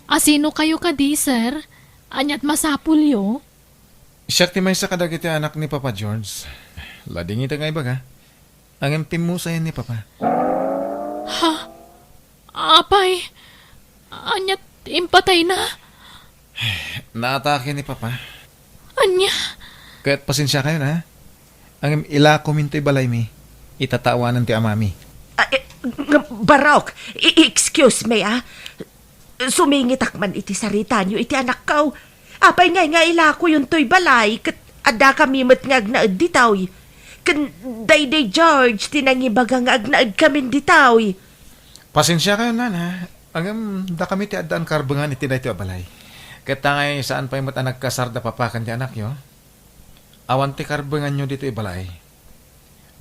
Asino kayo kadi, sir? Aniat masapulyo? Siak ti maysa kadagiti anak ni Papa George. Ladingita nga ibaga. Ngem pimmusayen ni Papa. Ha? Apay, ania ti impatayna? Naatake ni Papa. Ania? Ket pasensiakayon, ha? Ngem ilakomin toy balaymi. Itatawanan ti amami. Ah, eh, ng-, Barok, i-, excuse me, ah. Sumingitak man iti saritayo iti anakko. Apay ngay nga ilakoyon toy balay ket addakami met nga agnaed ditoy? Ken daydi George ti nangibaga nga agnaedkamin ditoy. Pasensiakayon, nana. Ngem dakami ti addaan karbengan iti daytoy a balay. Ket ta ngay saan pay met a nagkasar da papa ken ti anakyo. Awan ti karbenganyo ditoy balay.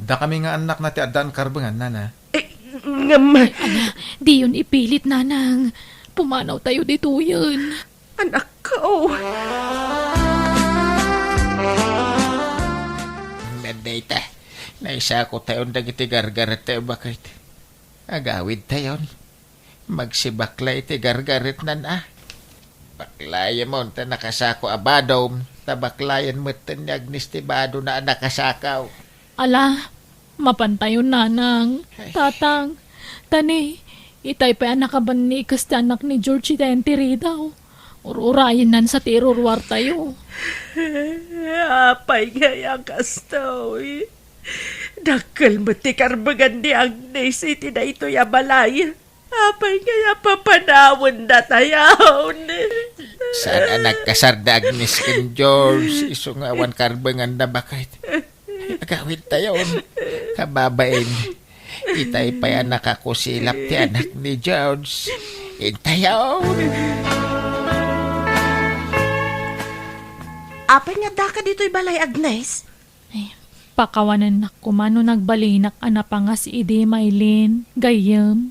Dakami nga annakna ti addaan karbengan, nana. Eh, ngem Ay, ala, diyon ipilit, nanang. Pumanawtayo ditoyen. Anakko. Dayta, naisakotayon dagiti gargarettayo, baket. Agawidtayon. Magsibakla iti gargaretnan, a. Baklayemon ta nakasako a badom, ta baklayen metten ni Agnes ti badona a nakasako. Ala, mapantayon, nanang, Ay. Tatang, ta ni, itay pay a nakabannikes ti anak ni George iti entiridaw. Ur-urayennan sa ti iruruartayo. Apay ngay a kastoy? Dakkel met ti karbengan ni Agnes iti daytoy a balay. Apay ngay a papanawendatayon? Saan a nagkasar da Agnes ken George, isu nga awan karbenganna, baket. Agawidtayon. Kababain. Itay pay a nakakusilap ti anak ni George. Intayon. Apay nga addaka ditoy balay, Agnes? Ay, pakawanennak koma no nagbalinak a napangas idi, Maylin, gayyem.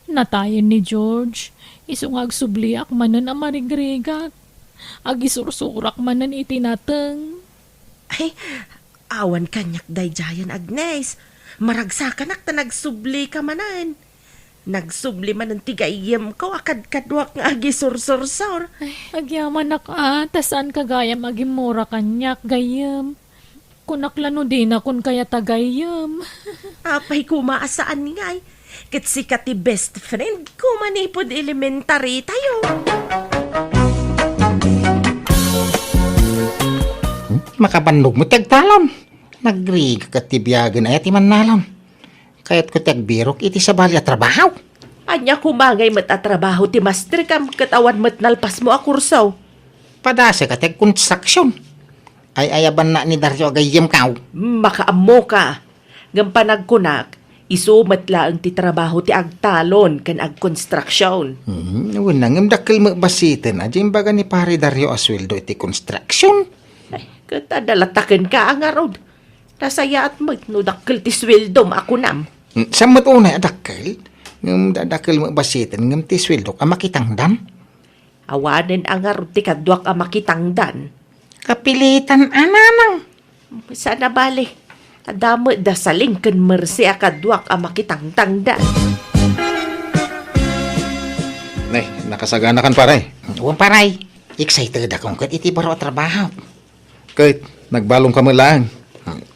Natayen ni George, isu nga agsubliak manen a marigrigak. Agisursurak manen iti nateng. Ay, awan kaniak daydiayen, Agnes. Maragsakanak ta nagsublika manen. Nagsubli manen ti gayyemko a kadkaduak nga agisursursor. Ay, agyamanak a, ta saanka gayam agimmura kaniak, gayyem. Kunak la no dinakon kayat a gayyem. Apay koma a saan ngay? Ket sika ti best friend ko manipud elementary tayo. Makabannog met ti agtalon. Nagrigat ti biagen aya ti mannalon. Kayatko ti agbirok iti sabali a trabaho. Ania koma ngay met a trabaho ti masterkam ket awan met nalpasmo a kurso? Padasek a ti agkonstruksion. Ay-ayabanna ni Dario a gayyemko. Makaammoka. Ngem panagkunak, isu met laeng ti trabaho ti agtalon ken agkonstruksion. Hmm, wen, ngem dakkel met bassiten a di imbaga ni Pare Dario a sueldo iti konstruksion. Ay, ket adda la takenka a ngarud. Nasayaat met no dakkel ti sueldom a kunam. Hmm, saan met unay a dakkel? Ngem da-, dakkel met bassiten, ngem ti sueldok a makitangdan. Awanen a ngarud ti kaduak a makitangdan. Kapilitan a nanang. Saan a bale. Adda met da Saling ken Mercy a kaduak a makitangtangdan. Ne, nakasaganakan, pare. Wen, pare. Excited ako ket iti baro a trabaho. Ket, nagbalong ka met laeng.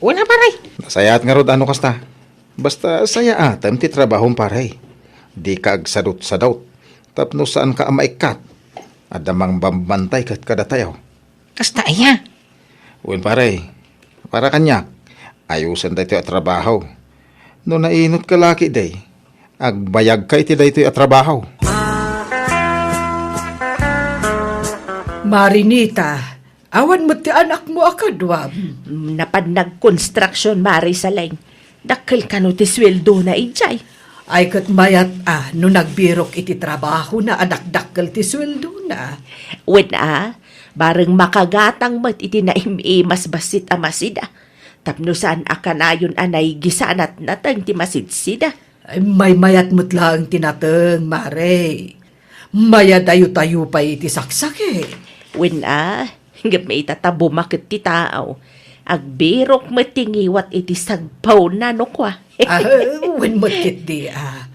Wen a, pare. Nasayaat ngarud no kasta. Basta sayaatem ti trabahom, pare. Dika agsadutsadut. Tapno saanka a maikkat. Adda mangbambantay ket kadatayo. Kasta aya? Wen, pare. Para kaniak, ayosen daytoy a trabaho. No nainut ka laki, day, agbayag ka iti daytoy a trabaho. Marinita, awan met ti anakmo a kaduam? Mm, napan nagkonstruction, Mari Saleng. Dakkel kano ti sueldona idiay? Ay, ket mayat a no nagbirok iti trabahona a dakdakkel ti sueldona. Wen a, bareng makagatang met iti naim-imas bassit a masida. Tapno saan a kanayon a naigisanat nateng ti masidsida. Ay, maymayat met laeng ti nateng, Mare. Mayadayo-tayo pay iti saksakit. Wen a, ngem ita ta bumaket ti tao. Agbirok met ti ngiwat iti sagpawna no kua. Ah, wen met ketdi, ah.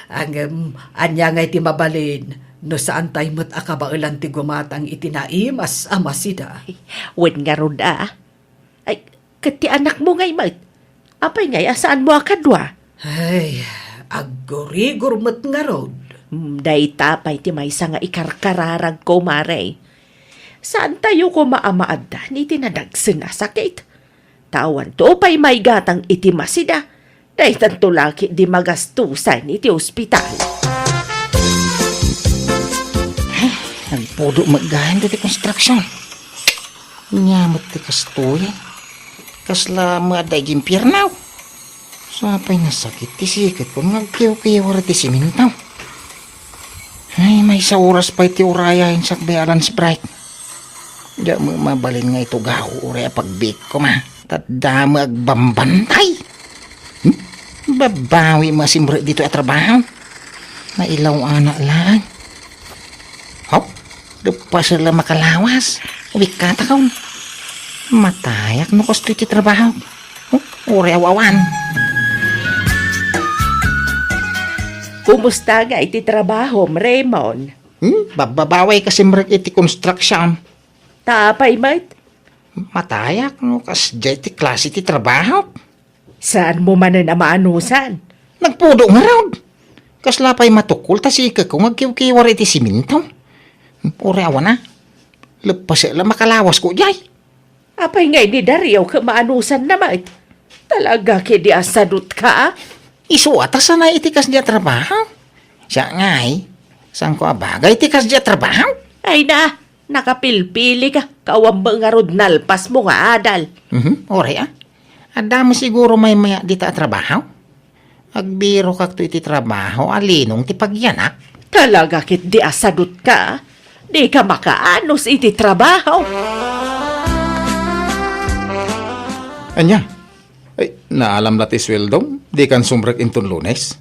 Ngem, ania ngay ti mabalin no saantay met a kabaelan ti gumatang iti naimas a masida? Wen ngarud, ah. Ay, ket ti anakmo ngay met? Apay ngay a saanmo a kadua? Ay, aggurigor met ngarud. Hmm, dayta pay ti maysa nga ikarkararagko, Mare. Saantayo koma a maaddan iti nadagsen a sakit. Ta awanto pay maigatang iti masida. Daytanto la ketdi magastusan iti ospital. Ay, nagpudo met gayen daytoy konstruksion. Ania met ti kastoy? Kasla maadda iti impierno? Sapay nasakit ti siketko nga agkiwkiwar iti simento. Ay, maysa oras pay ti urayen sakbay a lunch break. Diak met mabalin nga itugaw uray a pagbiit koma. Ta adda met agbambantay. Hmm? Babawi met a simrek ditoy a trabaho. Nailaw-anak laeng. Hop, leppasek la makalawas. Uwikkatakon. Matayak no kastoy ti trabaho. Huh? Uray aw-awan. Kumusta ngay ti trabahom, Raymond? Hmm? Babbabawi ka simrek iti construction. Ta apay met? Matayak no kasdiay ti klase ti trabaho. Saanmo manen a maanusan? Nagpudo ngarud. Kasla pay matukol ta siketko nga agkiwkiwar iti simento. Uray awan a. Leppasek la makalawasko diay. Apay ngay ni Dario ket maanusanna met? Talaga ketdi a sadutka, a? Isu a ta sanay iti kasdi a trabaho. Siak ngay, saanko a bagay ti kasdi a trabaho? Ay na, nakapilpili ka, kawan met ngarud nalpasmo nga adal. Mhm, uray a. Adda met siguro maymayat dita a trabaho? Agbirokakto iti trabaho a linong ti pagyanak. Talaga ketdi a sadutka, a? Dika makaanus iti trabaho. Ania? Ay, naalam la ti sueldom? Dikan sumrek inton Lunes?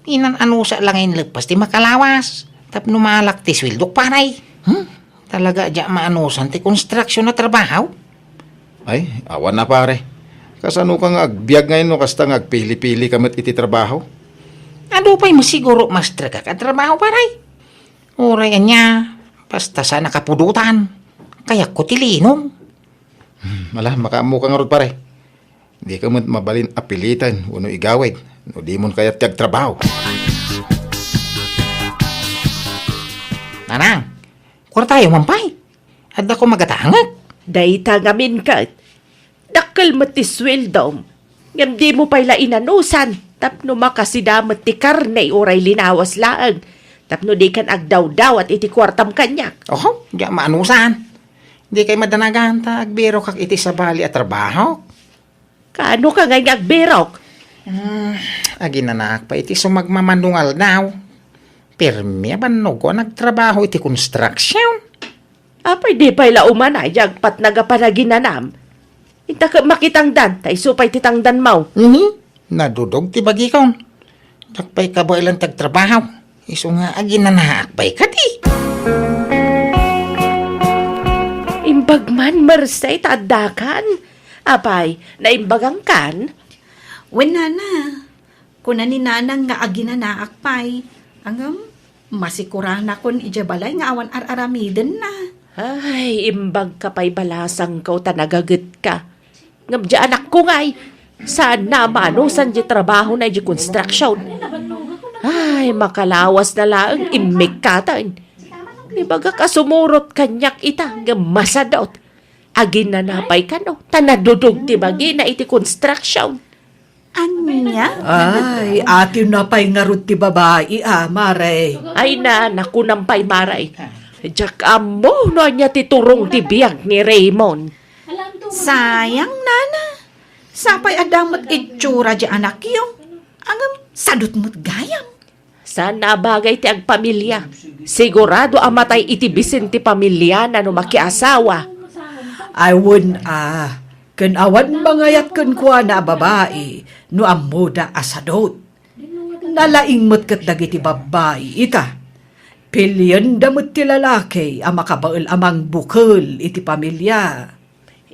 Inan-anusak la nga inleppas ti makalawas. Tapno maalak ti sueldok, pare. Hmm? Talaga diak maanusan ti konstruksion a trabaho? Ay, awan a, pare. Kasano ka nga agbiag ngay no kasta nga agpili-pili ka met iti trabaho? Adu pay met siguro masterka a trabaho, pare. Uray ania, basta saan a kapudotan. Kayatko ti linong. Hmm, ala, makaammo ka ngarud, pare. Dika met mabalin a piliten wenno igawid no dimon kayat ti agtrabaho. Nanang, kuartayo man pay. Adda ko magatangek. Dayta ngamin ket, dakkel met ti sueldom. Ngem dimo pay la inanusan tapno makasida met ti karne uray linawas laeng, tapno dikan agdawdawat iti kuartam kaniak. Oho, diak maanusan. Dikay madanagan ta agbirokak iti sabali a trabaho. Kaano ka ngay nga agbirok? Hmm, aginanaak pay iti sumagmamano nga aldaw. Pirmi a bannogko a nagtrabaho iti construction. Apay di pay la umanay ti agpatnag a panaginanam? Inta ket makitangdan, ta isu pay ti tangdanmo. Mhm. Nadudog ti bagikon. Diak pay kabaelan ti agtrabaho. Isu nga aginanaak pay kadi. Imbag man, Merced, ta addakan. Apay, naimbagangkan? Wen, nana. Kuna ni nanang nga aginanaak pay. Ngem, masikuranakon idiay balay nga awan ar-aramidenna. Ay, imbag ka pay balasangko ta nagagetka. Ngem di anakko ngay, saanna a maanusan di trabahona idiay construction. Ay, makalawasna laeng immikkaten. Ibagak a sumurot kaniak ita, ngem masadot. Aginana pay kano, ta nadudog ti bagina iti construction. Ania? Ay, atiwna pay ngarud ti babai, a, Mare. Ay na, nakunam pay, Mare. Diak ammo no ania ti turong ti biag ni Raymond. Sayang, nana. Sapay adda met itsura di anakyo. Ngem, sadot met gayam. Saan a bagay ti agpamilia. Sigurado a matay iti bisin ti pamiliana no makiasawa. Ay, wen a, ken awan mangayat kenkuana a babai no ammoda a sadot. Nalaing met ket dagiti babbai ita. Pilienda met ti lalaki a makabael a mangbukel iti pamilia.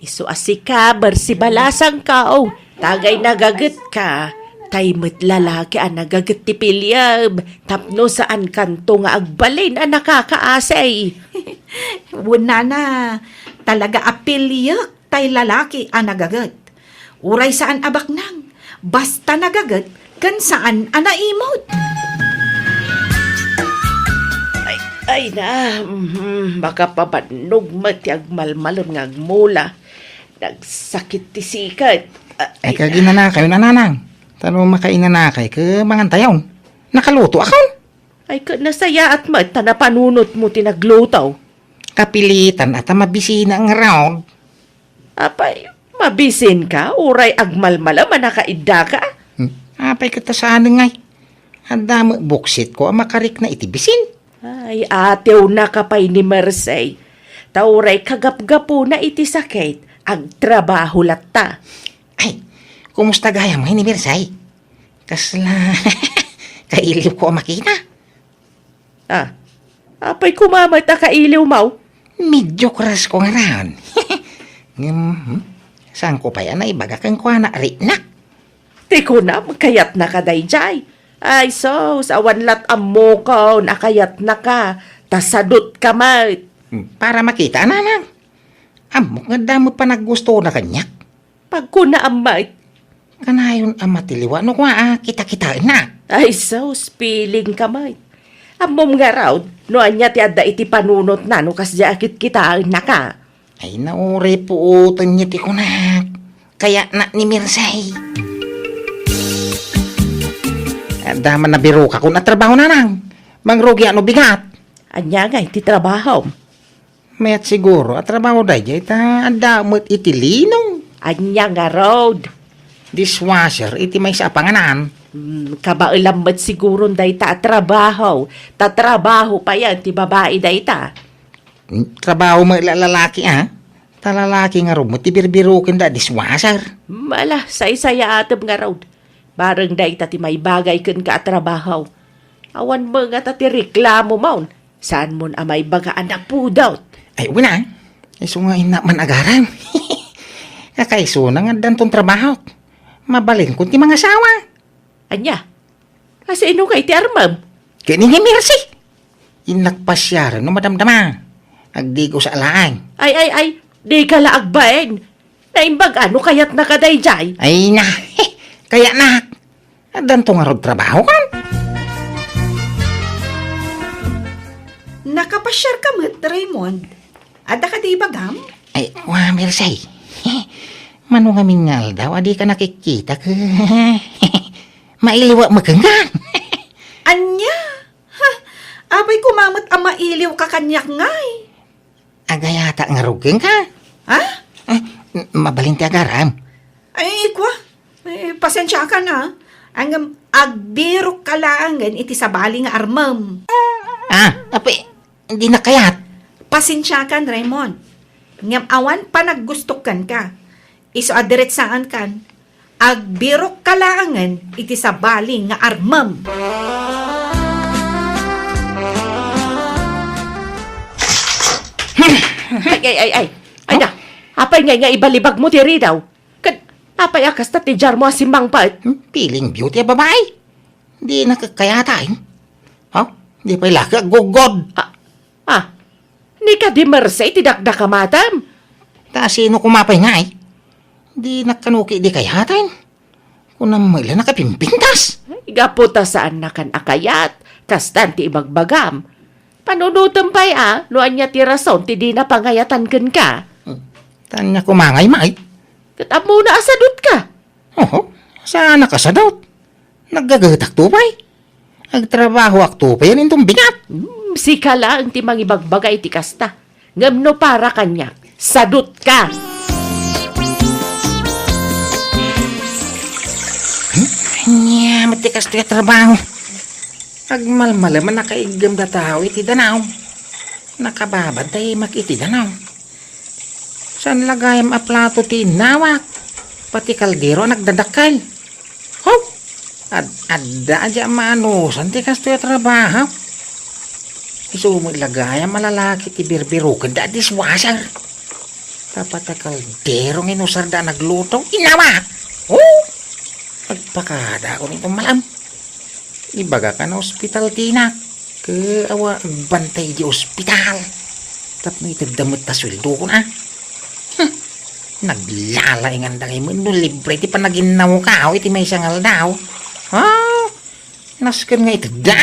Isu a sika, Merced, balasangko, tagay nagagetka, tay met lalaki a nagaget ti piliem, tapno saankanto nga agbalin a nakakaasi. Wen, nana, talaga a piliek tay lalaki a nagaget. Uray saan a baknang, basta nagaget ken saan a naimut. Ay, ay na, mhm, makapabannog met ti agmalmalem nga agmula. Nagsakit ti sikat. Ay, ay, kaginanakayon, nanang. Ta no makainanakay, ket mangantayon. Nakalutoakon. Ay, ket nasayaat met ta napanunotmo ti nagluto. Kapilitan a ta mabisina ngarud. Apay, mabisinka, uray agmalmalem a nakaiddaka? Hmm. Apay ket ta saan ngay? Adda met buksitko a makarikna iti bisin. Ay, atiwnaka pay ni Merced. Ta uray kagapgapuna iti sakit, agtrabaho latta. Ay, kumusta gayam ngay ni Merced? Kasla kailiwko a makita. Ah, apay koma met a kailiwmo? Medyo crush ko ngarud. Ngem, hmm, saanko pay a naibaga kenkuana, riknak. Ti kunam, kayatnaka daydiay. Ay, sus, awan lat ammokon a kayatnaka, ta sadutka met. Hmm, para makita, nanang. Ammok nga adda met panaggustona kaniak. Pagkunaam met. Kanayon a matiliwa no kua a kita-kitaennak. Ay, sus, pilingka met. Ammom ngarud, no ania ti adda iti panunotna no kasdiay a kitkitaennaka. Ay, nauray puoten ti kunak. Kayatnak ni Merced. Adda man nabirokakon a trabaho, nanang. Mangrugiak no bigat. Ania ngay ti trabahom? Mayat siguro a trabaho daydiay ta adda met iti linong. Ania ngarud? Dishwasher iti maysa a panganan. Hmm, kabaelam met siguron dayta a trabaho, ta trabaho payen ti babai dayta. Hmm, trabaho met la lalaki, a? Ta lalaki ngarud met ti birbirokenda a dishwasher. Hmm, ala, saysayaatem ngarud. Bareng dayta ti maibagay kenka a trabaho. Awan met ngata ti reklamomon. Saanmon a maibaga a napudot? Ay, wen a. Isu nga innak man agaram. Kakaisuna nga addanton trabahok. Mabalinkon ti mangasawa. Ania? Kasino ngay ti armem? Ken ni Merced. Innak pasiaren no madamdama. Agdigosa laeng. Ay, ay, ay. Dika la agbain. Naimbag a no kayatnaka daydiay? Ay na. Kayatnak. Addanto ngarud trabaho kan? Nakapasiarka met, Raymond. Adda kadi ibagam? Ay, wa, Merced. Mano ngamin nga aldaw a dika nakikita ket mailiwak met kenka. Ania? Ha? Apay koma met a mailiwka kaniak ngay? Agayatak ngarud kenka. Ha? Ah, mabalin ti agaram. Ay, kua. Eh, pasensiakan, ah. Ngem agbirokka laengen iti sabali nga armem. Ah, apay, dinak kayat. Pasensiakan, Raymond. Ngem awan panaggustok kenka. Isu a diretsaankan, agbirokka laengen iti sabali nga armem. Ay, ay, ay, ay. Ay, da. Apay ngay nga ibalibagmo ti ridaw? Ket apay a kasta ti diarmo a simmangpet? Hmm, feeling beauty a babai. Dinak kayat, eh. Ha? Di pay la ka aggugod. Ah, ah. Ni kadi Merced ti dakdakamatem? Ta sino koma pay ngay? Dinak kano ketdi kayat, eh. Kunam met la nakapimpintas. Ay, gapu ta saannakan a kayat, kastan ti ibagbagam. Panunotem pay a, no ania ti rason ti dina pangayatan kenka. Hmm. Ta ania koma ngay, May? Ket ammona a sadutka. Oho, saanak a sadut. Naggagetakto pay. Agtrabahoakto pay, inton bigat. Hmm, sika laeng ti mangibagbaga iti kasta. Ngem no para kaniak, sadutka. Hmm? Ania met ti kastoy a trabaho? Agmalmalem a nakaiggemda tao iti danaw. Nakababad ti imak iti danaw. Saan la gayam a plato ti innawak? Pati kaldero a nagdadakkel. Haw! Ad-, adda a di maanusan ti kastoy a trabaho. Isu met la gayam a lalaki ti birbirokenda a dishwasher. Tapno ti kaldero nga inusarda a nagluto, innawak! Oh! Agpakadaakon inton mal-am. Ibagak a naospital ti inak. Ket awan agbantay idiay ospital. Tapno itedda met ta sueldokon, a. Hmm. Naglalainganda ngay met no libre ti panaginnawkayo iti maysa nga aldaw. Ah, nasken nga itedda.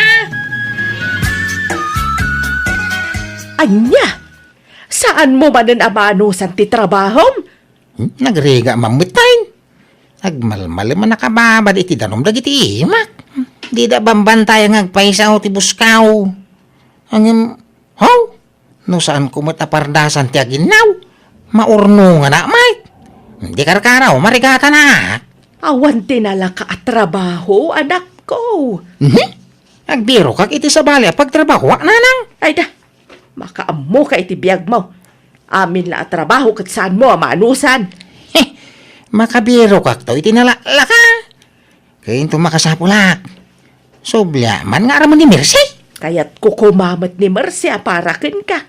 Ania? Saanmo manen a maanusan ti trabahom? Hmm, nagrigat man met, tay. Agmalmalem a nakababad iti danum dagiti imak. Dida bambantayan nga agpayso ti buskaw. Ngem, haw? No saanko met a pardasan ti aginnaw, maurnonganak met. Di karkaraw, marigatanak. Awan ti nalaka a trabaho, anakko. Mhm. Agbirokak iti sabali a pagtrabahoak, nanang. Ay da, makaammoka iti biagmo. Amin la a trabaho ket saanmo a maanusan. Heh, makabirokakto iti nalaklaka. Ket inton makasapulak, subli man nga aramon ni Mercy. Kayatko koma met ni Mercy a para kenka.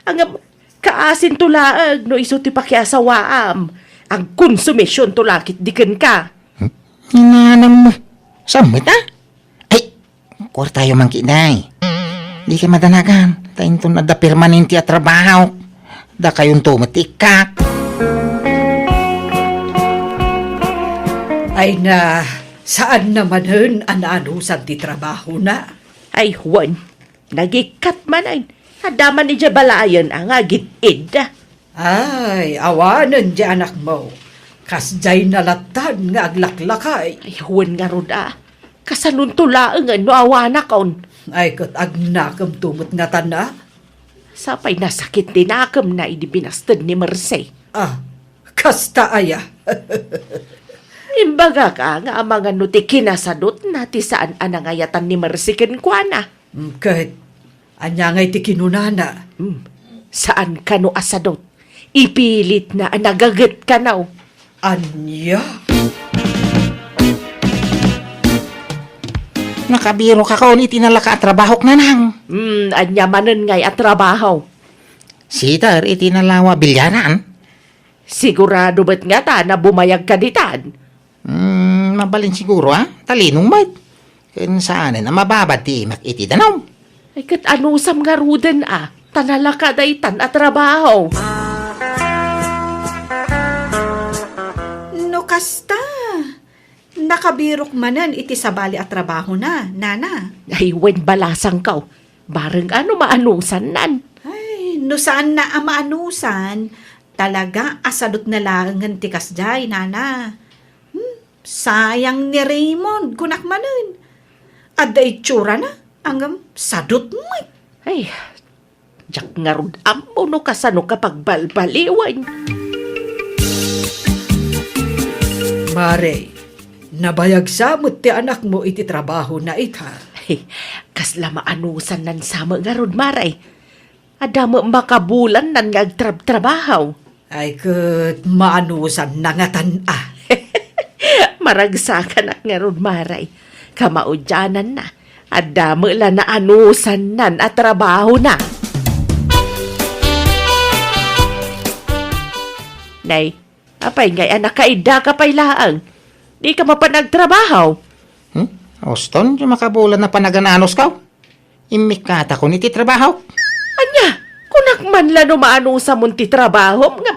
Ngem, kaasinto laeng no isu ti pakiasawaam. Agkonsumisionto la ketdi kenka. Hmm? Ni nanang mo. Saan met, a? Ay, kuartayo man ketdi. Dikay madanagan, ta inton adda permanente a trabaho, dakayonto met ti ikkak. Ay na, saanna manen a naanusan ti trabahona? Ay, wen, nagikkat manen. Adda man idiay balayen a nga agid-id. Ay, awanen diay anakmo. Kasdiay nalatan nga aglaklakay. Ay, wen ngarud a. Kasanonto laengen no awanakon? Ay, ket agnakemto met ngatan a. Sapay nasakit ti nakemna idi binasted ni Mercy. Ah, kasta aya. Imbagak a nga amangan no ti kinasadutna ti saan a nangayatan ni Mercy kenkuana. Mm, ket ania ngay ti kinunana? Hmm. Saan kano a sadut? Ipilitna a nagaget kano. Ania? Nakabirokakon iti nalaka a trabahok, nanang. Hmm, ania manen ngay a trabaho? Sitter iti nalawa a bilyaran. Sigurado met ngata a bumayagka ditan? Hmm, mabalin siguro, a. Talinong met. Ken saanen a mababad ti imak iti danum. Ay, ket anusam ngaruden a, ta nalaka daytan a trabaho. No kasta, nakabirok manen iti sabali a trabahona, nana. Ay, wen balasangko. Bareng a no maanusannan. Ay, no saanna a maanusan, Talaga a sadutna laengen ti kasdiay, nana. Hmm, sayang ni Raymond, kunak manen. Adda itsurana, ngem sadut met. Ay, diak ngarud ammo no kasano ka pagbalbaliwen. Mare, nabayag sa met ti anakmo iti trabahona ita. Ay, kasla maanusannan sa met ngarud, mare. Adda met makabulannan nga agtrabtrabaho. Ay, ket maanusanna ngatan a. Maragsakanak ngarud, mare. Kamaudiananna, adda met la naanusannan a trabahona. Nay, apay ngay a nakaiddaka pay laeng? Dika mapan agtrabaho? Hmm? Uston, di makabulan a panagan-anuskaw? Immikkatakon iti trabahok. Ania, kunak man la no maanusamon ti trabahom nga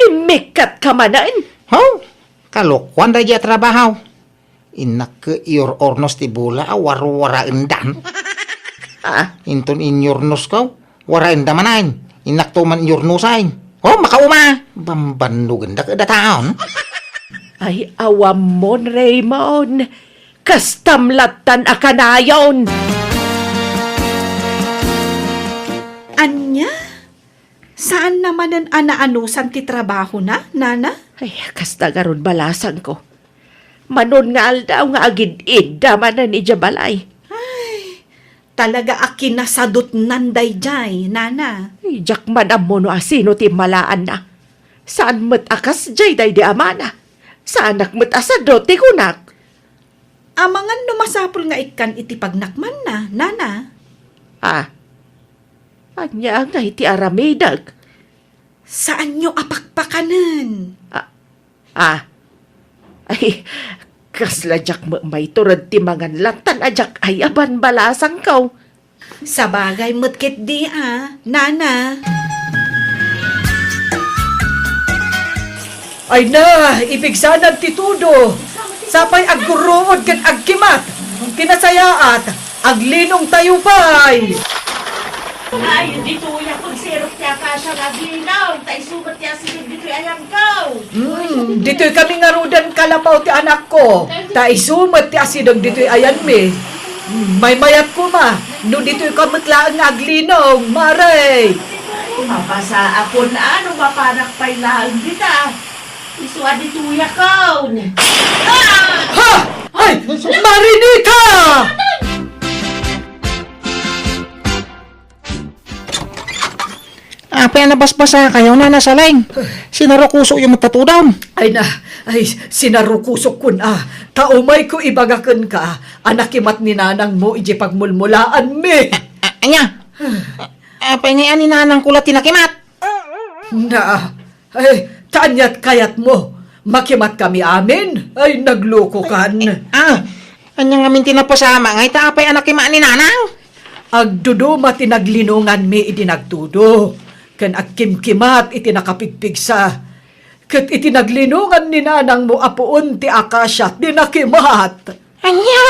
immikkatka manen? Ho, kalokuan daydiay a trabaho. Innak ket iyor-ornos ti bola a warwaraendan. Ah? Inton inyornosko, waraenda manen. Innakto man iyornosen. Ho, makauma! Bambannogenda ket dataon. Ay, awammon, Raymond. Kastam lattan a kanayon. Ania? Saanna manen a naanusan ti trabahona, nana? Ay, kasta garud balasangko. Manon nga aldaw nga agid-idda manen idiay balay. Ay, talaga a kinasadutnan daydiay, nana. Ay, diak man ammo no asino ti immalaanna. Saan met a kasdiay daydi amana. Saanak met a sadut ti kunak. Amangan no masapul nga ikkan iti pagnakmanna, nana. Ah, ania ngay ti aramidek? Saanyo a pakpakanen. Ah, ah. Ay, kasla diak met maitured ti mangan lattan a diak ay-aban balasangko. Sabagay met ketdi a, nana. Ay na, ipigsanan ti tudo. Sapay aggurruod ken agkimat. Ti nasayaat, aglinong tayo pay. Ay, ditoy a pagsirok ti akasia nga aglinong, ta isu met ti asideg ditoy ayanko. Hmm, ditoy kami ngaruden kalapaw ti anakko, ta isu met ti asideg ditoy ayanmi. Hmm, maymayat koma, no ditoy ka met laeng nga aglinong, mare. Mapasaakon a no mapanak pay laeng dita. Isu a ditoy akon. Ah! Ha! Ay, Marinita! Apay a nabasbasakayo, Nana Saleng? Sinarukusokyo met ti tudom. Ay na, ay, sinarukusokkon a. Ta umayko ibaga kenka a nakimat ni nanangmo idiay pagmulmulaanmi. A-, ania? A-, apay ngay a ni nanangko la ti nakimat? Na, ay, ta aniat kayatmo? Makimatkami amin? Ay, naglokokan. Ah, ania ngamin ti napasamak ngay ta apay a nakimat ni nanang? Agduduma ti naglinonganmi idi nagtudo, ken agkimkimat iti nakapigpigsa. Ket iti naglinongan ni nanangmo a puon ti akasia ti nakimat. Ania?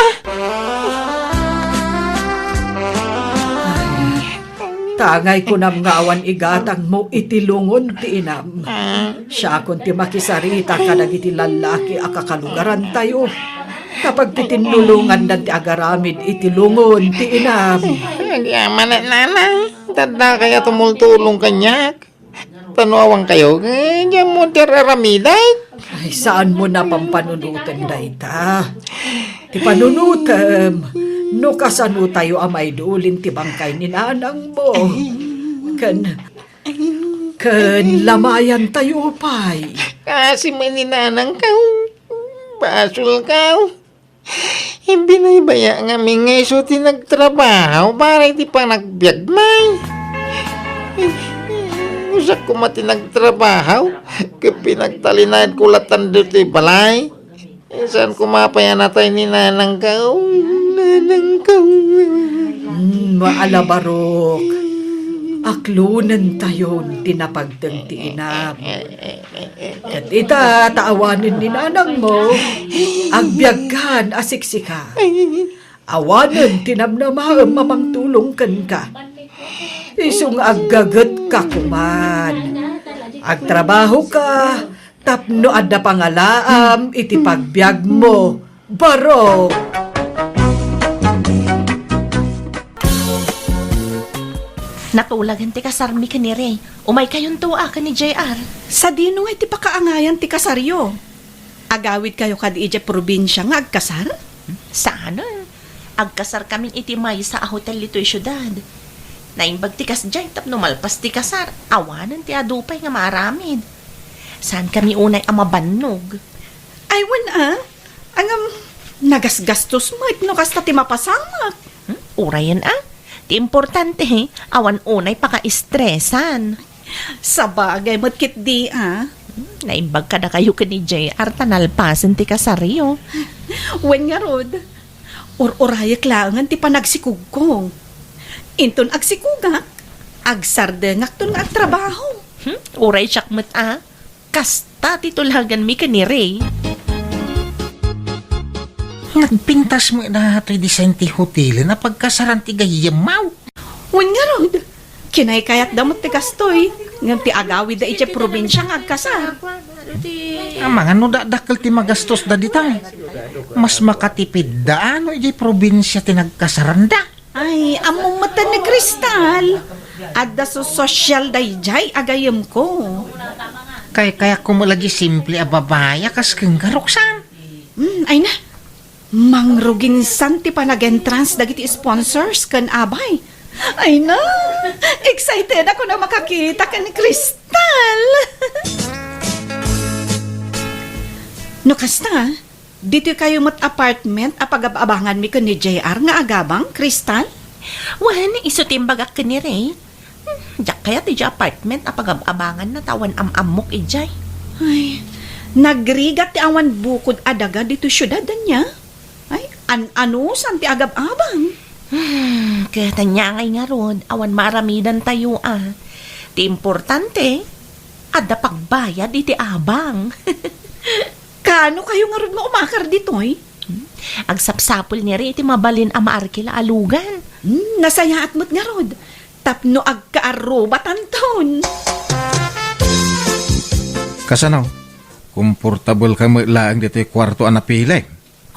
Tangay kunam nga awan igatangmo iti lungon ti inam. Siakon ti makisarita kadagiti lallaki a kakalugarantayo. Kapag ti tinnulongandan ti agaramid iti lungon ti inam. Agyamanak, Nanang. Tadda kaya tumultulong kaniak. Ta no awan kayo, eh, diyan mo ti ar-aramidek. Ay, saan mo na pampanunoten dayta? Ti panunotem, no kasano tayo a maidulin ti bangkay ni nanang mo. Ken, ken lamayan tayo pay. Kasi may ni nanang ka, basol ka. Ibinaybaya ngamin nga isu ti nagtrabaho para iti panagbiag, may. Usak koma ti nagtrabaho, ket pinagtalinaed ko latan ditoy balay. Saan koma pay a natay ni nanang ka? Oh, nanang ka. Hmm, maalabarok. Aklonen tayon ti napagteng ti inam. Ket ita, ta awanen ni nanangmo, agbiagkan a siksika. Awanen ti namnamaem a mangtulong kenka. Isu nga aggagetka koman. Agtrabahoka tapno adda pangalaam iti pagbiagmo. Barok! Natulagan ti kasarmi ken ni Ray. Umaykayonto a ken ni J R. Sadino nga iti pakaangayan ti kasaryo? Agawidkayo kadi idiay probinsia nga agkasar? Saan? Agkasarkamin iti maysa a hotel ditoy siudad. Naimbag ti kasdiay tapno malpas ti kasar, awanen ti adu pay nga maaramid. Saankami unay a mabannog. Ay, wen a. Ngem, nagasgastos met no kasta ti mapasamak. Hmm? Urayen a. Ti importante, awan unay pakaistresan. Sabagay met ketdi a. Hmm, naimbag kadakayo ken ni J R ta nalpasen ti kasaryo. Wen ngarud, ur-urayek laengen ti panagsikogko. Inton agsikogak, agsardengakton nga agtrabaho. Hmm, uray siak met a. Kasta ti tulaganmi ken ni Ray. Nagpintas met daytoy design ti hotelen a pagkasaran ti gayyemmaw. Wen ngarud, kinaykayatda met ti gastoy, ngem ti agawidda idiay probinsia nga agkasar. Amangan no dakdakkel ti magastos da ditay. Mas makatipidda a no idiay probinsia ti nagkasaranda. Ay, ammom met ni Crystal. Adda so-, sosyal daydiay a gayyemko. Kaykayak ko met lagi simple a babai a kas kenka, Roxanne. Hmm, ay na. Mangruginsan ti panag-entrance dagiti sponsors ken abay. Ay na. Excited ako na makakita ken Crystal. No kasta, ditoy kayo met apartment a pagab-abanganmi ken ni J R nga agabang, Crystal? Wen, isu ti imbagak ken ni Ray. Hmm, diak kayat idiay apartment a pagab-abanganna ta awan am-ammok idiay. Ay, nagrigat ti awan bukod a daga ditoy siudad, ania? Ay, an-anusan ti agab-abang? Hmm, ket ania ngay ngarud, awan maaramidantayo a. Ti importante, adda pagbayad iti abang. Kaano kayo ngarud nga umakar ditoy? Hmm? Agsapsapul ni Ray iti mabalin a maarkila a lugar. Hmm, nasayaat met ngarud. Tapno agkaarrubatanton. Kasano? Komportabel ka met laeng ditoy kuarto a napili?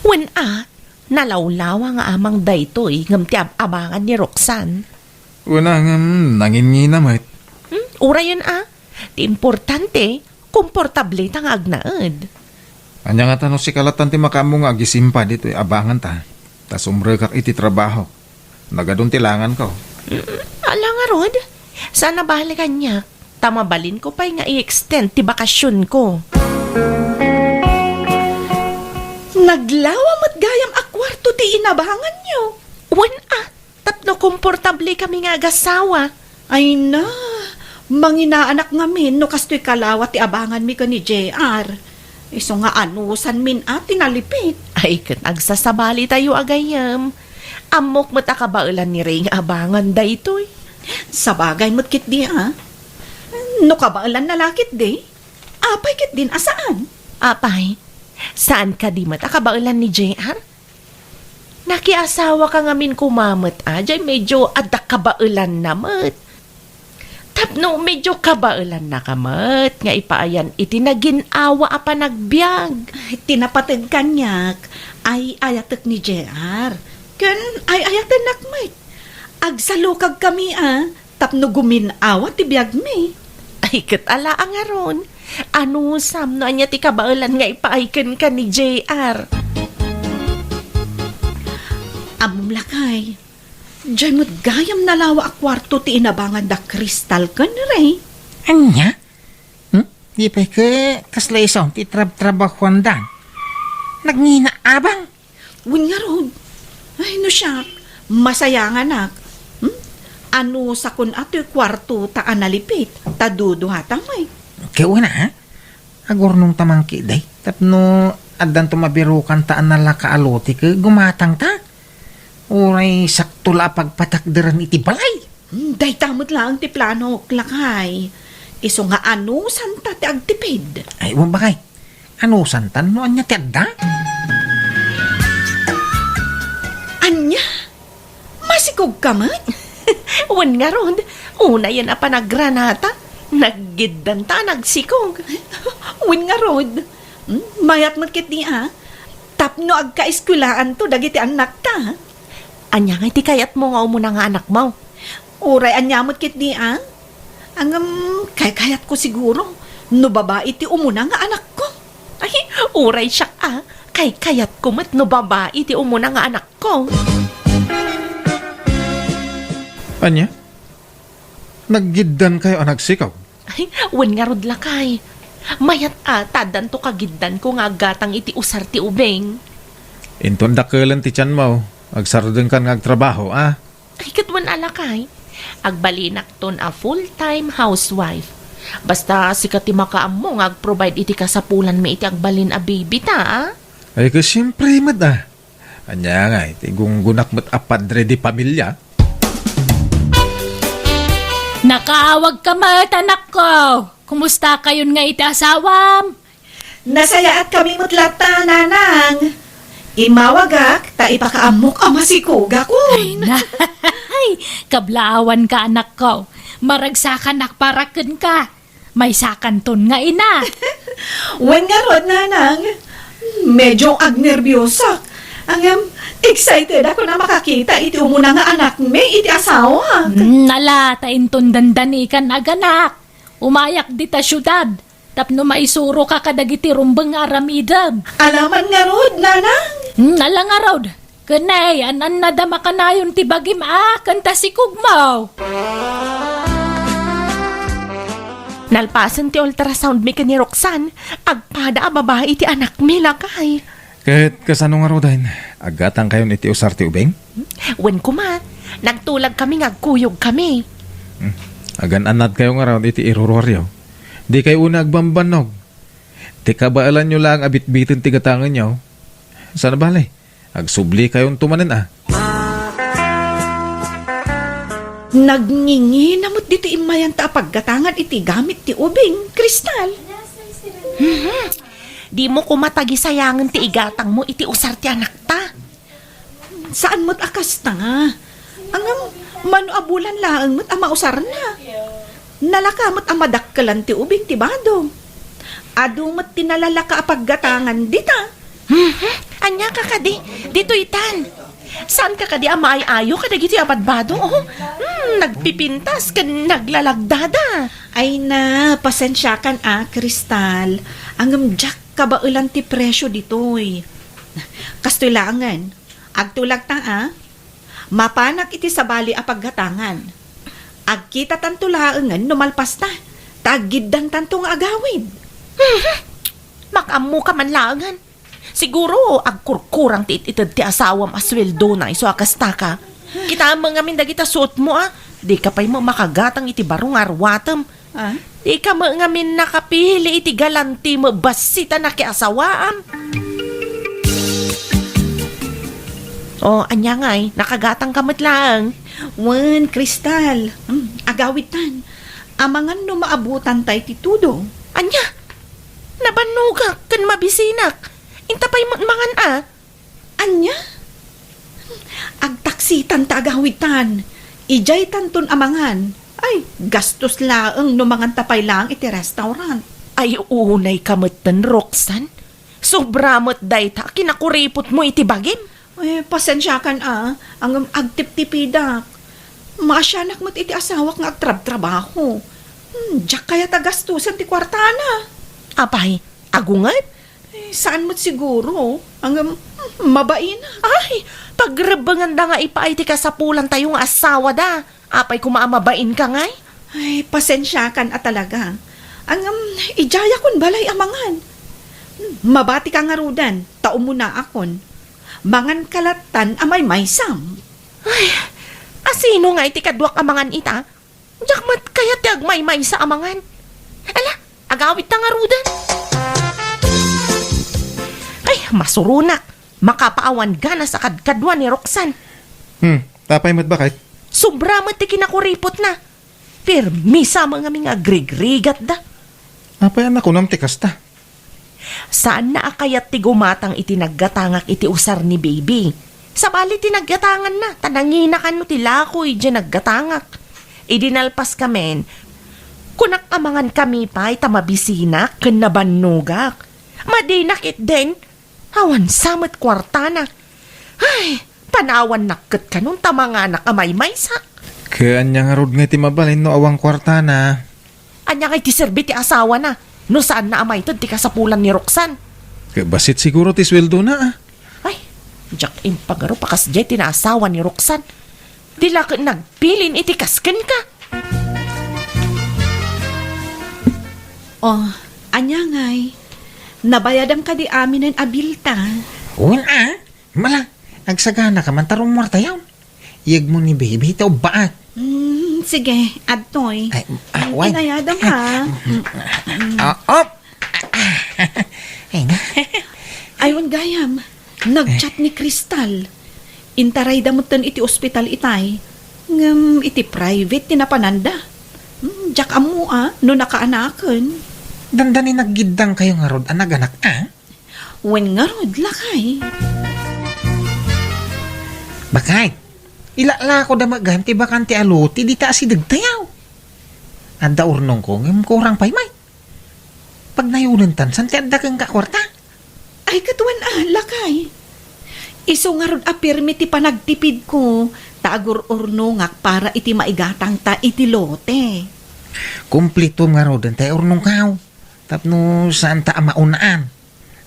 Wen a, nalawlawa nga amang daytoy ngem ti ab-abangan ni Roxanne. Wen a, ngem nangingina met. Hmm, urayen a. Ti importante, komportable ta nga agnaed. Ania ngata no sika lattan ti makaammo nga agisimpa ditoy abanganta, ta sumrekak iti trabaho. Nagadun ti langanko. Mm, ala ngarud, saan a bale kaniak, ta mabalinko pay nga i-extend ti bakasionko. Naglawa met gayam a kuarto ti inabanganyo. Wen a, tapno komportable kami nga agasawa. Ay na, manginaanak ngamin no kastoy kalawa ti abanganmi ken ni J R. Isu nga anusanmin a ti nalipit. Ay, ket agsasabalitayo a gayyem. Ammok met a kabaelan ni Ray nga abangan daytoy. Sabagay met ketdi a. No kabaelanna la ketdi, apay ketdin a saan? Apay, saan kadi met a kabaelan ni J R? Nakiasawaka ngamin koma met a, jay medyo adda kabaelanna met. Tapno medyo kabaelannaka met nga ipaayan iti nagin-awa a panagbiag. Ay, ti napateg kaniak, ay-ayatek ni J R. Ken ay-ayatennak met. Agsalukagkami a, tapno gumin-awa ti biagmi. Ay, ket ala a ngarud. Anusam no ania ti kabaelan nga ipaay kenka ni J R? Ammom lakay, jay met gayam nalawa a kuarto ti inabangan da Crystal ken Ray. Ania? Hmm? Di pay ket kasla isu ti trab-trabahuanda. Nagngina abang. Wen ngarud. Ay, no siak, masayanganak. Hmm? Anusakon a toy kuartota a nalipit, ta duduata met. Ket wen a, agurnongta man ketdi, tapno addanto mabirokanta a nalaka a lote ket gumatangta. Uray sakto la a pagpatakderan iti balay. Hmm, dayta met laeng ti planok, lakay. Isu nga anusanta ti agtipid. Ay, wen bakay. Anusantan no ania ti adda? Ania? Masikogka met? Wen ngarud, unayen a panagranata. Naggiddanta a nagsikog. Wen ngarud. Hmm, mayat met ketdi a. Tapno agkaeskuelaanto dagiti annakta. Ania ngay ti kayatmo nga umuna nga anakmo? Uray ania met ketdi a. Ngem, kaykayatko siguro no babai ti umuna nga anakko. Ay, uray siak a. Kaykayatko met no babai ti umuna nga anakko. Ania? Naggiddankayo a nagsikog? Ay, wen ngarud, lakay. Mayat a ta addanto kagiddanko nga aggatang iti usar ti ubing. Inton dakkelen ti tianmo, agsardengkan nga agtrabaho, a? Ay, ket wen a, lakay. Agbalinakton a full-time housewife. Basta sika ti makaammo nga agprovide iti kasapulanmi iti agbalin a baby ta, a? Ay, ket siempre met, a. Ania ngay ti gunggonak met a padre de pamilya? Nakaawagka met, anakko. Kumustakayon nga iti asawam? Nasayaatkami met latta, nanang. Immawagak ta ipakaammok a masikogakon. Ay, na. Ay, kablaawanka, anakko. Maragsakanak para kenka. Maysakanton nga ina. Wen ngarud, nanang. Medyo agnerbiosak. Ngem, excited ako a makakita iti umuna nga anakmi iti asawak. Hmm, ala, ta inton dandanikan aganak. Umayak dita siudad. Tapno maisuroka kadagiti rumbeng nga aramidem. Ala man ngarud, nanang. Hmm, ala ngarud. Ken ay, an-annada makanayon ti bagim a ken ta sikogmo. Nalpasen ti ultrasound mi ken ni Roxanne, agpada a babai ti anakmi, lakay. Ket kasano ngaruden? Aggatangkayon iti usar ti ubing? Wen koma, nagtulagkami nga agkuyogkami. Hmm. Agan-annadkayo ngarud iti iruruaryo. Dikay unay agbambannog. Ti kabaelanyo laeng a bitbiten ti gatangenyo. Saan a bale, agsublikayon to manen a. Nagngingina met ditoy immayanta a paggatangan iti gamit ti ubing, Kristal. Mhm. Dimo koma tagisayangen ti igatangmo iti usar ti anakta. Saan met a kasta. Ngem, mano a bulan laeng met a mausarna. Nalaka met a madakkelan ti ubing ti bado. Adu met ti nalalaka a paggatangan dita. Mhm. Ania ka kadi? Ditoy tan. Saan ka kadi a maay-ayo kadagiti a badbado? Oh, hmm, nagpipintas ken naglalagdada. Ay na, pasensiakan a, Kristal. Ngem diak kabaelan ti presio ditoy. Kastoy laengen, agtulagta a. Mapanak iti sabali a paggatangan. Agkitatanto laengen no malpasta, ta aggiddantanto nga agawid. Mhm. Makaammoka man laengen. Siguro, agkurkurang ti it-ited ti asawam a sueldona isu a kastaka. Kitaem ngamin dagita suotmo a. Dika pay met makagatang iti baro nga aruatem. Ah? Dika met ngamin nakapili iti galanti met bassit a nakiasawaam. O, ania ngay, nakagatangka met laeng. Wen, Kristal. Hmm, agawidtan. Amangan no maabutan tay ti tudo. Ania? Nabannogak ken mabisinak. Inta pay met mangan a. Ania? Agtaksitan ta agawidtan. Idiaytanton a mangan. Ay, gastos laeng no manganta pay laeng iti restaurant. Ay, unayka metten, Roxanne. Sobra met dayta a kinakuripotmo iti bagim. Eh, pasensiakan a, ngem agtiptipidak. Maasianak met iti asawak nga agtrabtrabaho. Hmm, diak kayat a gastusen ti kuartana. Apay, agunget? Eh, saan met siguro. Ngem, hmm, mabainak. Ay, pagrebbenganda nga ipaay ti kasapulantayo nga asawada. Apay koma a mabainka ngay? Ay, pasensiakan a talaga. Ngem, idiayakon balay a mangan. Hmm, mabatika ngaruden, ta umunaakon. Manganka lattan a maymaysam. Ay, asino ngay ti kaduak a mangan ita? Diak met kayat ti agmaymaysa a mangan. Ala, agawidta ngaruden. Ay, masuronak. Makapaawan ganas a kadkadua ni Roxanne. Hmm, apay met baket? Sobra met ti kinakuripotna. Permisa met ngamin nga agrigrigatda. Apay a nakunam ti kasta? Saanna a kayat ti gumatang iti naggatangak iti usar ni baby. Sabali ti naggatanganna, ta nanginakan no ti lakoy diay naggatangak. Idi nalpaskamin, Kunak a mangankami pay ta mabisinak ken nabannogak. Madinak itden, awan sa met kuartana. Ay, panawannak ket kanon ta manganak a maymaysa. Ket ania ngarud ngay ti mabalin no awan kuartana? Ania ngay ti serbi ti asawana no saanna a maited ti kasapulan ni Roxanne? Ket bassit siguro ti sueldona, a. Ay, diak impagarup a kasdiay ti naasawa ni Roxanne. Di la ket nagbilin iti kas kenka. Oh, ania ngay? Nabayadam kadi aminen a bilta? Wen a, mala, agsaganaka man ta rummuartayon. Iyegmo ni baby ta ubbaak. Mm, sige, adtoy. Ay, ah, wen. Inayadam, ha? Ah, op. Ay, na. Ay, wen gayam. Nag-chat ni Crystal. Intarayda metten iti ospital itay. Ngem iti private ti napananda. Hmm, diak ammo a no nakaanaken. Dandani naggiddangkayo ngarud a naganak a? Wen ngarud, lakay. Bakay, ilalakoda met gayam ti bakante a lote dita asidegtayo. Adda urnongko ngem kurang pay met. Pagnayonentan, saan ti adda kenka a kuarta? Ay, ket wen a, lakay. Isu ngarud a pirmi ti panagtipidko, ta agur-urnongak para iti maigatangta iti lote. Kumplito ngaruden ti urnongkaw, tapno saanta a maun-an.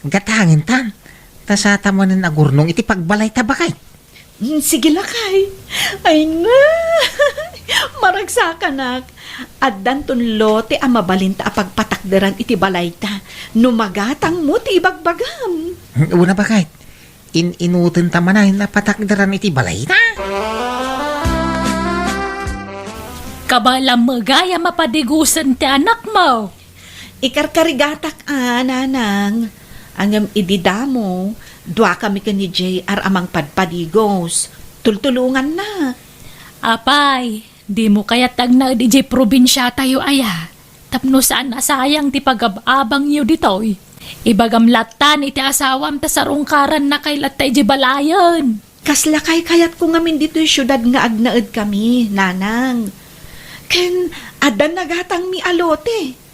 Gatangentan, ta saanta manen agurnong iti pagbalayta, bakay. Mm, sige, lakay. Ay na! Maragsakanak. Addanton lote a mabalinta a pagpatakderan iti balayta no magatangmo ti ibagbagam. Una, bakay. In-inutenta manen a patakderan iti balayta. Kabaelam met gayam a padigosen ti anakmo. Ikarkarigatak a, nanang. Ngem idi damo, duakami ken ni J R a mangpadpadigos. Tultulongannak. Apay, dimo kayat agnaed idiay probinsiatayo aya? Tapno saan a sayang ti pagab-abangyo ditoy. Ibagam lattan iti asawam ta sarungkarannakay latta idiay balayen. Kasla kaykayatko ngamin ditoy siudad nga agnaedkami, nanang. Ken adda nagatangmi a lote.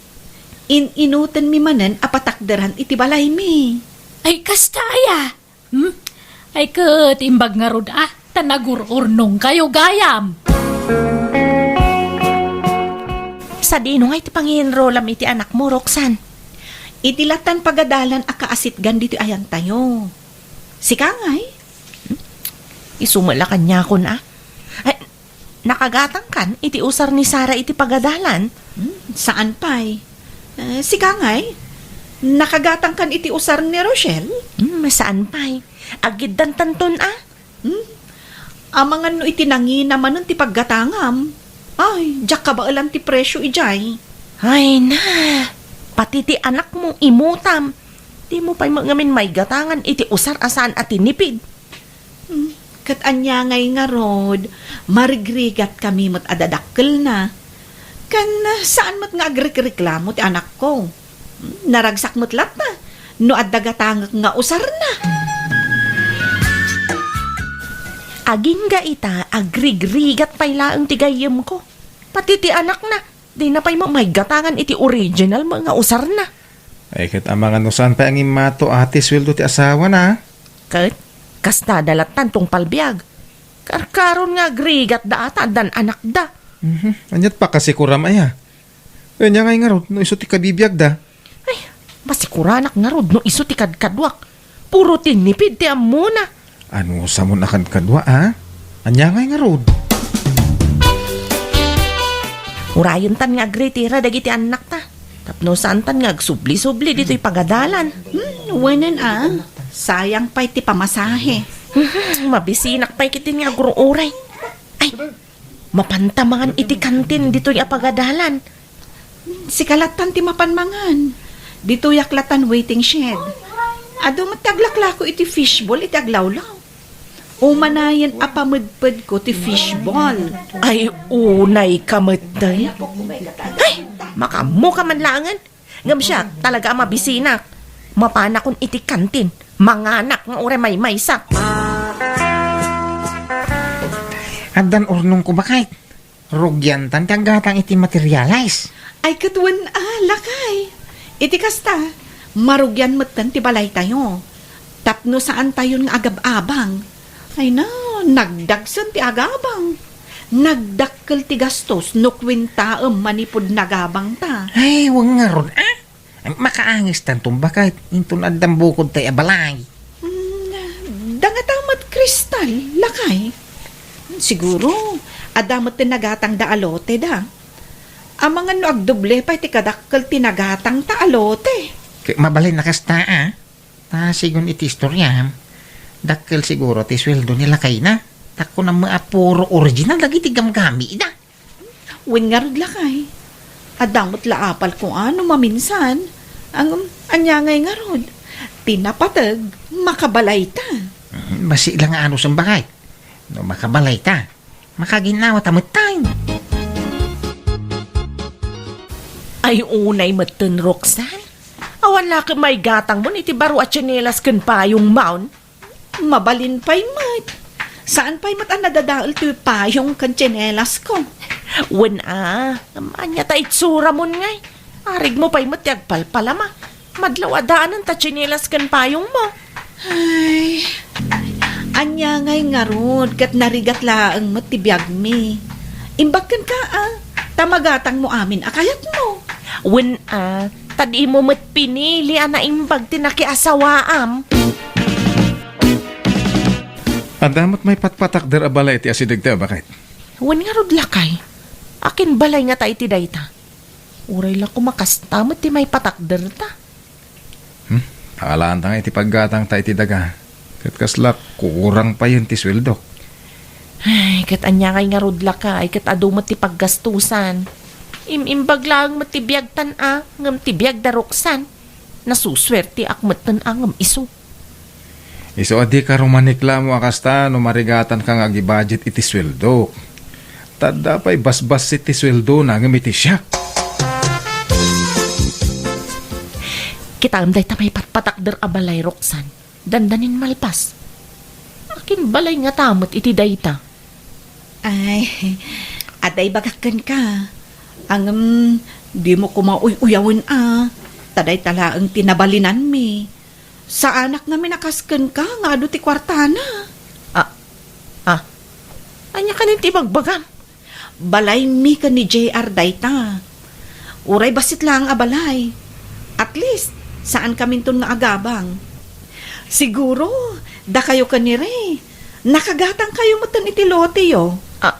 In-inutenmi manen a patakderan iti balaymi. Ay, kasta aya? Hmm? Ay, ket imbag ngarud a, ta nagur-urnongkayo gayam. Sadino ngay ti pangienrolam iti anakmo, Roxanne? Iti lattan pagadalan a kaasitgan ditoy ayangtayo. Sika ngay? Isu met la kaniakon a. Ay, nakagatangkan iti usar ni Sara iti pagadalan? Hmm, saan pay. Eh, sika ngay? Nakagatangkan iti usar ni Rochelle? Hmm, saan pay. Agiddantanton a. Hmm? Amangan no iti nangina manen ti paggatangam. Ay, diak kabaelan ti presio idiay. Ay na, pati ti anakmo, imutam. Dimo pay met ngamin maigatangan iti usar a saan a tinipid. Hmm, ket ania ngay ngarud, marigrigatkami met a dadakkelna. Ken saan met nga agrikreklamo ti anakko. Hmm, naragsak met latta no adda gatangek nga usarna. Agingga ita, agrigrigat pay laeng ti gayyemko. Pati ti anakna, dina pay met maigatangan iti original met nga usarna. Ay, ket amangan no saan pay a ngimmato a ti sueldo ti asawana. Ket, kastada lattan tungpal biag. Karkaron nga agrigatda a ta addan anakda. Mhm. Aniat pakasikuram aya? Ania ngay ngarud no isu ti kabibiagda? Ay, masikuranak ngarud no isu ti kadkaduak. Puro tinipid ti ammona. Anusamon a kadkadua, a? Ania ngay ngarud? Urayentan nga agritira dagiti annakta. Tapno saantan nga agsubli-subli ditoy pagadalan. Hmm, wenen a. Sayang pay ti pamasahe. Hmm, mabisinak pay ketdi nga agur-uray. Ay, mapanta mangan iti kantin ditoy a pagadalan. Sika lattan ti mapan mangan. Ditoyak lattan waiting shed. Adu met ti aglaklako iti fishball iti aglawlaw. Umanayen a pamedpedko ti fishball. Ay, unayka met, day. Ay, makaammoka man laengen. Ngem siak, talaga a mabisinak. Mapanakon iti kantin. Manganak nga uray maymaysak. Addan urnongko, baket. Rugiantan ti aggatang iti materials. Ay, ket wen a, lakay. Iti kasta, marugian metten ti balaytayo. Tapno saantayon nga agab-abang. Ay na, nagdagsen ti agabang. Nagdakkel ti gastos no kuentaem manipud nagabangta. Ay, wen ngarud, ah? Makaangestan ton baket, inton addan bukod tay a balay. Mm, dangata met kristal, lakay. Siguro, adda met ti nagatangda a lote da. Amangan no agdoble pay ti kadakkel ti nagatangta a lote. Ket mabalin a kasta, ah. Ta sigun iti istorya, dakkel siguro ti sueldo ni lakayna. Ta kunam a puro original dagiti gamgamida. Wen ngarud, lakay. Adda met la apalko a no maminsan. Ngem, ania ngay ngarud? Ti napateg, makabalayta. Mhm, bassit la nga anusen, baket. No makabalayta, makaginnawata metten. Ay, unay metten, Roxanne. Awan la ket maigatangmon iti baro a tsinelas ken payongmon? Mabalin pay met. Saan pay met a nadadael ti payong ken tsinelasko. Wen a, ania ta itsuramon ngay? Arigmo pay met ti agpalpalama. Madlaw a daanen ta tsinelas ken payongmo. Ay, ania ngay ngarud ket narigat laeng met ti biagmi. Imbag kenka a, ta magatangmo amin a kayatmo. Wen a, ta dimo met pinili a naimbag ti nakiasawaam. Adda met maipatpatakder a balay iti asidegta, baket? Wen ngarud, lakay. Akin balay ngata iti dayta? Uray la koma kasta met ti maipatakderta. Hmm? Alaanta nga iti paggatangta iti daga. Ket kasla kurang payen ti sueldok. Ay, ket ania ngay ngarud, lakay, ket adu met ti paggastusan. Im-imbag laeng met ti biagtan a, ngem ti biag da Roxanne. Nasusuerteak metten a ngem isu. Isu a dika rumaniklamo a kasta no marigatanka nga agibudget iti sueldok. Ta adda pay basbassit ti sueldona ngem iti siak. Kitaem dayta maipatpatakder a balay, Roxanne. Dandanin malpas. Akin balay ngata met iti dayta? Ay, adda ibagak kenka. Ngem, dimo koma uy-uyawen a. Ta dayta laeng ti nabalinanmi. Saanak ngamin a kas kenka nga adu ti kuartana. Ah, ah. Ania kanin ti ibagbagam? Balaymi ken ni J R dayta. Uray bassit laeng a balay. At least, saankaminton nga agabang. Siguro, dakayo ken ni Ray, nakagatangkayo metten iti loteyo. Ah.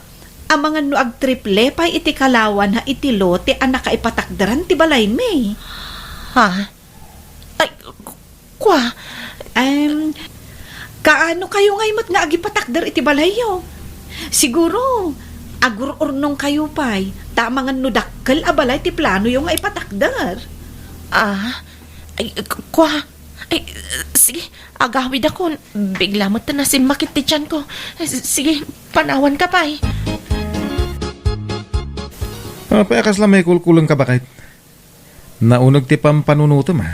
Amangan no agtriple pay iti kalawana iti lote a nakaipatakderan ti balaymi. Ha? Ay, k-, kua? Em, kaano kayo ngay met nga agipatakder iti balayyo? Siguro, agur-urnongkayo pay, ta amangan no dakkel a balay ti planoyo nga ipatakder. Ah, ay, k-, kua? Ay, sige, agawidakon. Bigla met ta nasimmakit ti tianko. S-, sige, panawanka pay. Apay a kasla maikulkulengka, baket? Nauneg ti pampanunotem, a.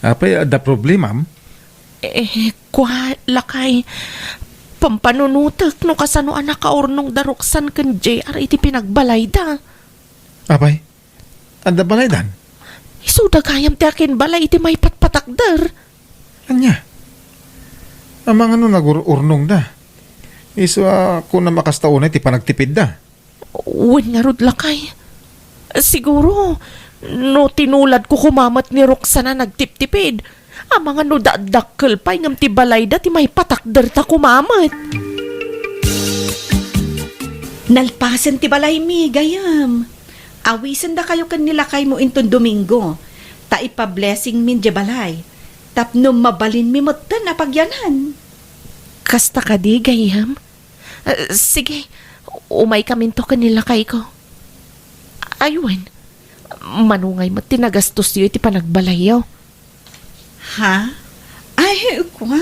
Apay, adda problemam? Eh, kua, lakay. Pampanunotek no kasano a nakaurnong da Roxanne ken J R iti pinagbalayda. Apay, adda balaydan? Isuda gayam ti akin balay iti maipatpatakder. Ania? Amangan no nagur-urnongda. Isu a kunam a kasta unay ti panagtipidda. Wen ngarud, lakay. Siguro, no tinuladko koma met ni Roxanne a nagtiptipid, amangan no dakdakkel pay ngem ti balayda ti maipatakderta koma met. Nalpasen ti balaymi, gayam. Awisendakayo ken ni lakaymo inton Domingo, ta ipa-blessingmin diay balay, tapno mabalinmi metten a pagyanan. Kasta kadi, gayam? Ah, sige, umaykaminto ken ni lakayko. Ay wen, mano ngay met ti nagastosyo iti panagbalayyo? Ha? Ay, kua,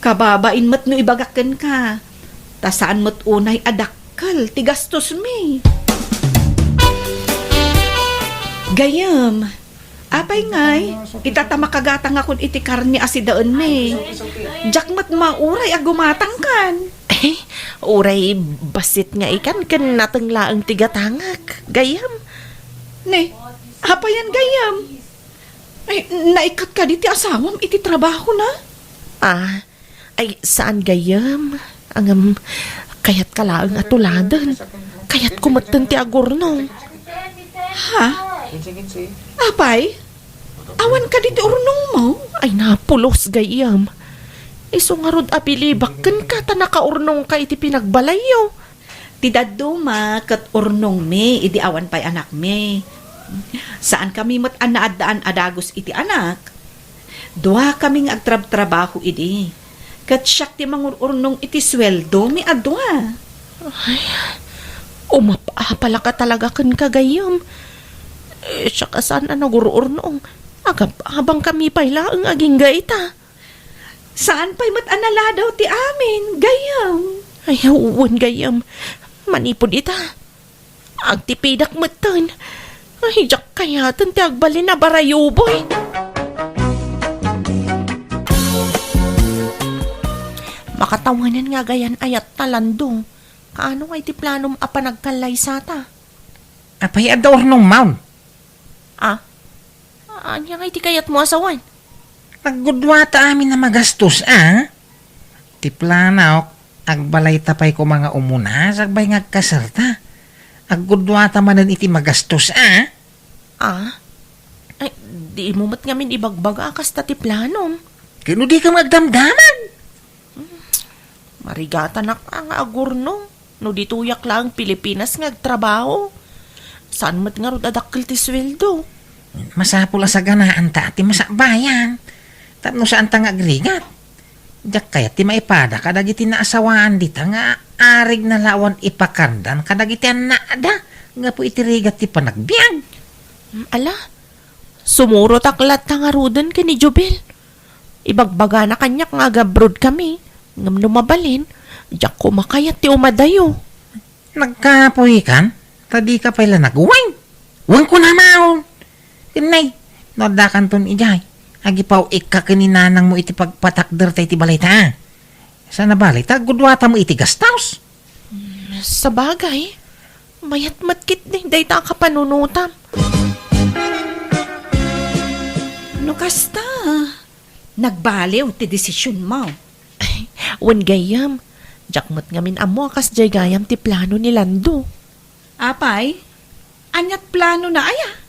kababain met no ibagak kenka, ta saan met unay a dakkel ti gastosmi. Gayam, apay ngay, ita ta makagatangakon iti karne a sidaenmi. Diak met mauray a gumatangkan. Eh, Uray bassit nga ikan ken nateng laeng ti gatangek, gayyem. Ne, apayan gayyem? Ay, naikkat kadi ti asawam iti trabahona? Ah, ay, saan gayyem. Ngem, kayatka laeng a tuladen. Kayatko metten ti agurnong. Ha? Apay? Awan kadi ti urnongmo? Ay, napulos, gayyem. Isu ngarud a bilibak kenka ta nakaurnongka iti pinagbalayyo. Ti dadduma ket urnongmi idi awan pay anakmi. Saankami met a naaddaan a dagus iti anak. Duakami nga agtrabtrabaho idi. Ket siak ti mangur-urnong iti sueldomi a dua. Ay, umap-apalaka talaga kenka, gayyem. Eh, siak a saan a nagur-urnong. Agab-abangkami pay laeng agingga ita. Saan pay met a naladaw ti amin, gayyem? Ay, wen, gayyem. Manipud ita, agtipidak metten. Ay, diak kayaten ti agbalin a barayuboy. Makatawanan nga gayan ayat ta, Lando. Kaano nga iti planom a panagkallaysata? Apay, adda urnongmon? Ah? Ania nga iti kayatmo a sawen? Aggudua ta amin a magastos, a? Ti planok, agbalayta pay koma nga umuna, sakbay nga agkasarta. Aggudua ta manen iti magastos, a? Ah? Ay, dimo met ngamin ibagbaga a kasta ti planom. Ket no dika agdamdamag? Marigatanak a nga agurnong no ditoyak laeng Pilipinas nga agtrabaho. Saan met ngarud a dakkel ti sueldo. Masapul a saganaanta ti masakbayan tapno saanta nga agrigat. Diak kayat ti maipada kadagiti naasawaan dita nga arig na la awan ipakandan kadagiti annada gapu iti rigat ti panagbiag. Mm, ala, sumurotak latta ngaruden ken ni Jubel. Ibagbagana kaniak nga agabroad kami, ngem no mabalin, diak koma kayat ti umadayo. Nagkapuy kan, ta dika pay la nagwine. Wen ko na maon. Ken nay, no addakanton idiay, agipaw-ikka ken ni nanangmo iti pagpatakder ta iti balayta. Saan a bali, ta agguduatamo iti gastos. Sabagay, mayat met ketdi dayta a kapanunotam. No kasta, nagbaliw ti desisionmo. Wen gayyem, diak met ngamin ammo a kasdiay gayam ti plano ni Lando. Apay, ania't planona aya?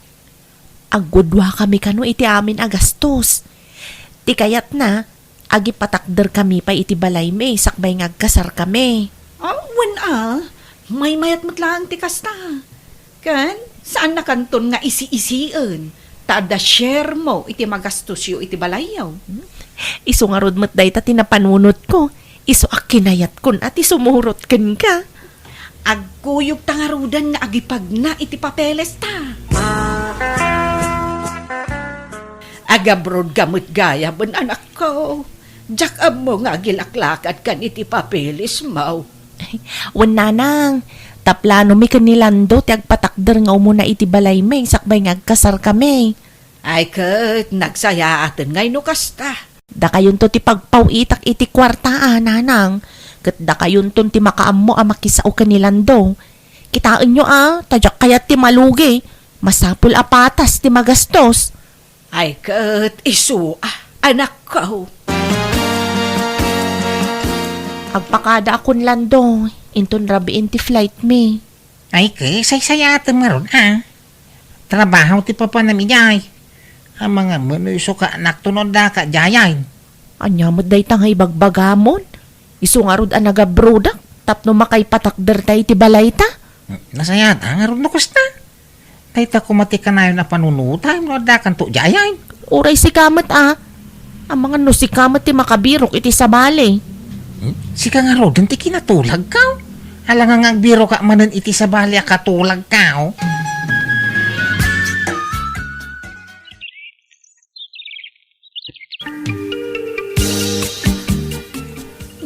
Agguduakami kano iti amin a gastos. Ti kayatna, agipatakderkami pay iti balaymi sakbay nga agkasarkami. Ah, wen a, maymayat met laeng ti kasta. Ken, saannakanton nga isi-isien, ta adda sharemo iti magastosyo iti balayyo. Isu ngarud met dayta ti napanunotko, isu a kinayatkon a ti sumurot kenka. Agkuyogta ngaruden nga agipagna iti papelesta. Agabrodka met gayam, anakko. Diak ammo nga agilaklakadkan iti papelismo. Ay, wen nanang, ta planomi ken ni Lando ti agpatakder nga umuna iti balaymi sakbay nga agkasarkami. Ay ket, nagsayaaten ngay no kasta. Dakayonto ti pagpaw-itak iti kuarta a, nanang, ket dakayonton ti makaammo a makisao ken ni Lando. Kitaenyo a, ta diak kayat ti malugi. Masapul a patas ti magastos. Ay ket isu a, anakko. Agpakadaakon, Lando, inton rabiin ti flightmi. Ay ket, saysayaatem ngarud a. Trabaho ti papanam idiay. Amangan met no isu ka anakto no addaka diayen. Ania met dayta nga ibagbagamon? Isu ngarud a nagabrodak tapno makaipatakderta iti balayta? Nasayaat a ngarud no kasta. Dayta koma ti kanayon a panunotam no addakanto diayen. Uray sika met a. Amangan no sika met ti makabirok iti sabali. Hmm? Sika ngaruden ti kinatulagko. Alangan nga agbiroka manen iti sabali a katulagko.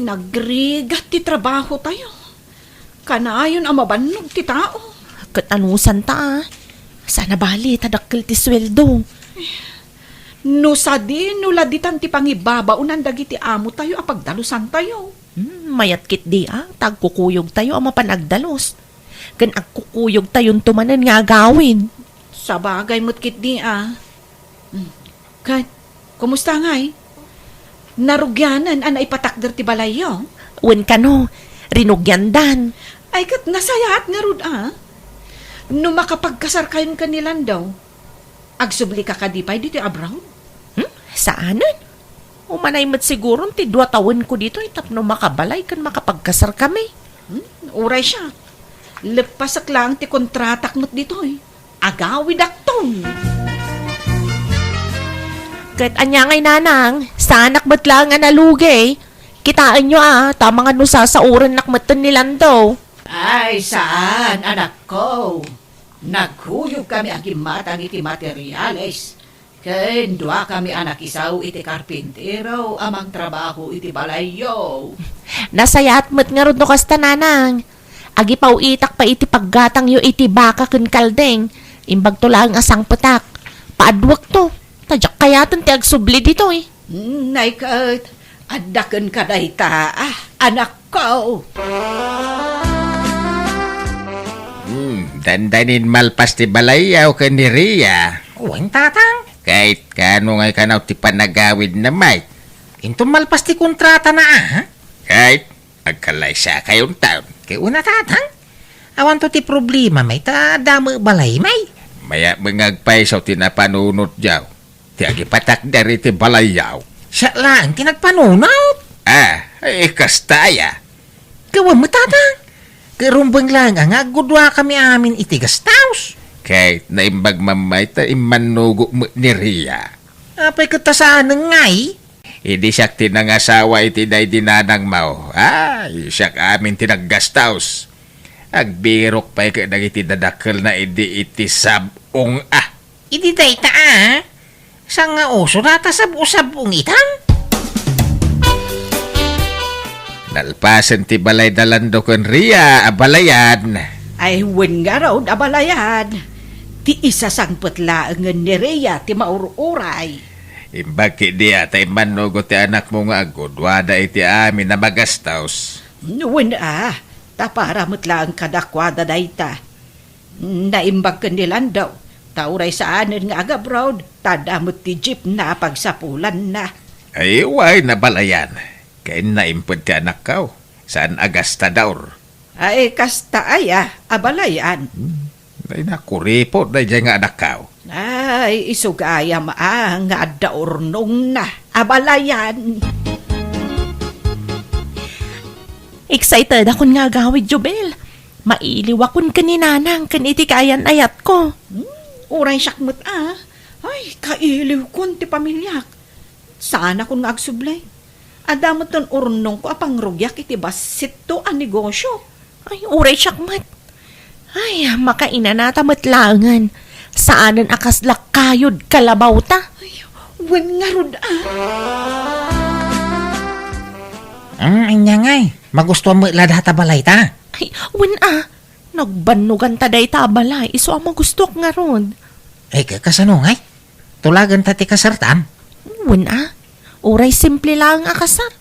Nagrigat ti trabahotayo. Kanayon a mabannog ti tao. Ket anusanta a? Saan a bali ta dakkel ti sueldo. No sadino la ditan ti pangibabaonan dagiti amotayo a pagdalusantayo. Hmm, mayat ketdi a, ta agkukuyogtayo a mapan agdalus. Ken agkukuyogtayonto manen nga agawid. Sabagay met ketdi a. Hmm. Ket, kumusta ngay? Narugianen a naipatakder ti balayyo? Wen kano, rinugiandan. Ay, ket nasayaat ngarud a. No makapagkasarkayon ken ni Lando, agsublika kadi pay ditoy abroad? Hmm? Saanen? Umanay met siguron ti dua tawenko ditoy tapno makabalay ken makapagkasarkami. Hmm? Uray siak. Leppasek laeng ti kontratak met ditoy. Agawidakton. Ket ania ngay, nanang, saanak met laeng a nalugi. Kitaenyo a, ta amangan no sasaorennak metten ni Lando. Ay, saan, anakko. Nagkuyogkami a gimmatang iti materiales, ken duakami a nakisaw iti karpintero a mangtrabaho iti balayyo. Nasayaat met ngarud no kasta, nanang. Agipaw-itak pay iti paggatangyo iti baka ken kaldeng. Imbagto laeng a sangpetak. Paaduekto. Ta diak kayaten ti agsubli ditoy. Nay ket, adda kenka dayta, ah, anakko. Hmm, dandanin malpas ti balayyo ken ni Ria. Wen, tatang. Ket kaano ngay kanaw ti panagawidna, Mike? Inton malpas ti kontratana, ah? Ket agkalaysakayonton. Ket una, tatang, awanto ti problema, Mike, ta adda met balay, Mike. Mayat met nga agpayso ti napanunotyo. Ti agipatakder iti balayyo. Siak laeng ti nagpanunot. Ah, ay, kasta aya. Gapu met, tatang. Ket rumbeng laeng a nga agguduakami amin iti gastaus. Ket naimbag man, Mike, ta immannugok met ni Ria. Apay ket ta saanen ngay? Idi siak ti nangasawa iti daydi nanangmo. Ay, siak amin ti naggastaus. Agbirok pay ket dagiti dadakkelna idi iti sab-ong a. Idi dayta a, saan nga uso data sab-usab-ong itan? Nalpasen ti balay da Lando ken Ria a balayan. Ay, wen ngarud a balayan. Ti isasangpet laengen ni Ria ti maur-uray. Imbag ketdi a ta immannugot ti anakmo nga agguduada iti amin a magastos. Wen a, ta para met laeng kadakuada dayta. Naimbag ken ni Lando, ta uray saanen nga agabroad, ta adda met ti jeepna a pagsapulanna. Ay, wen a balayan. Ken naimped ti anakko, saan a gastador. Ay, kasta aya a balayan. Hmm. Ay, nakuripot daydiay nga anakko. Ay, isu gayam a nga adda urnongna a balayan. Excited akon nga agawid, Jubel. Mailiwakon ken ni Nanang ken iti kaayan-ayatko. Hmm, uray siak met a. Ay, kailiwkon ti pamiliak. Saanakon nga agsubli. Adda metten urnongko a pangrugiak iti bassitto a negosyo. Ay, uray siak met. Ay, makainanata met laengen. Saanen a kasla kayod kalabawta. Ay, wen ngarud a. Hmm, ania ngay? Magustuam met la data balayta? Ay, wen a. Nagbannoganta dayta a balay, isu a magustuak ngarud. Ay, ka-, kasano ngay? Tulagenta ti kasartam? Wen a, uray simple laeng a kasar.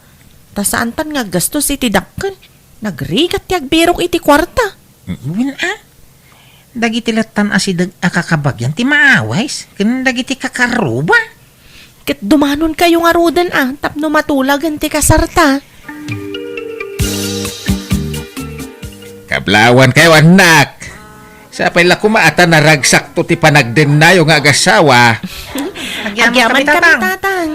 Ta saantan nga aggastos iti dakkel. Nagrigat ti agbirok iti kuarta. Wen a, dagiti lattan a sideg a kakabagian ti maawis ken dagiti kakaruba. Ket dumanonkayo ngaruden a tapno matulagen ti kasarta. Kablawankayo, annak. Sapay la koma a ta naragsakto ti panagdennayo nga agasawa. Agyaman kami, Tatang.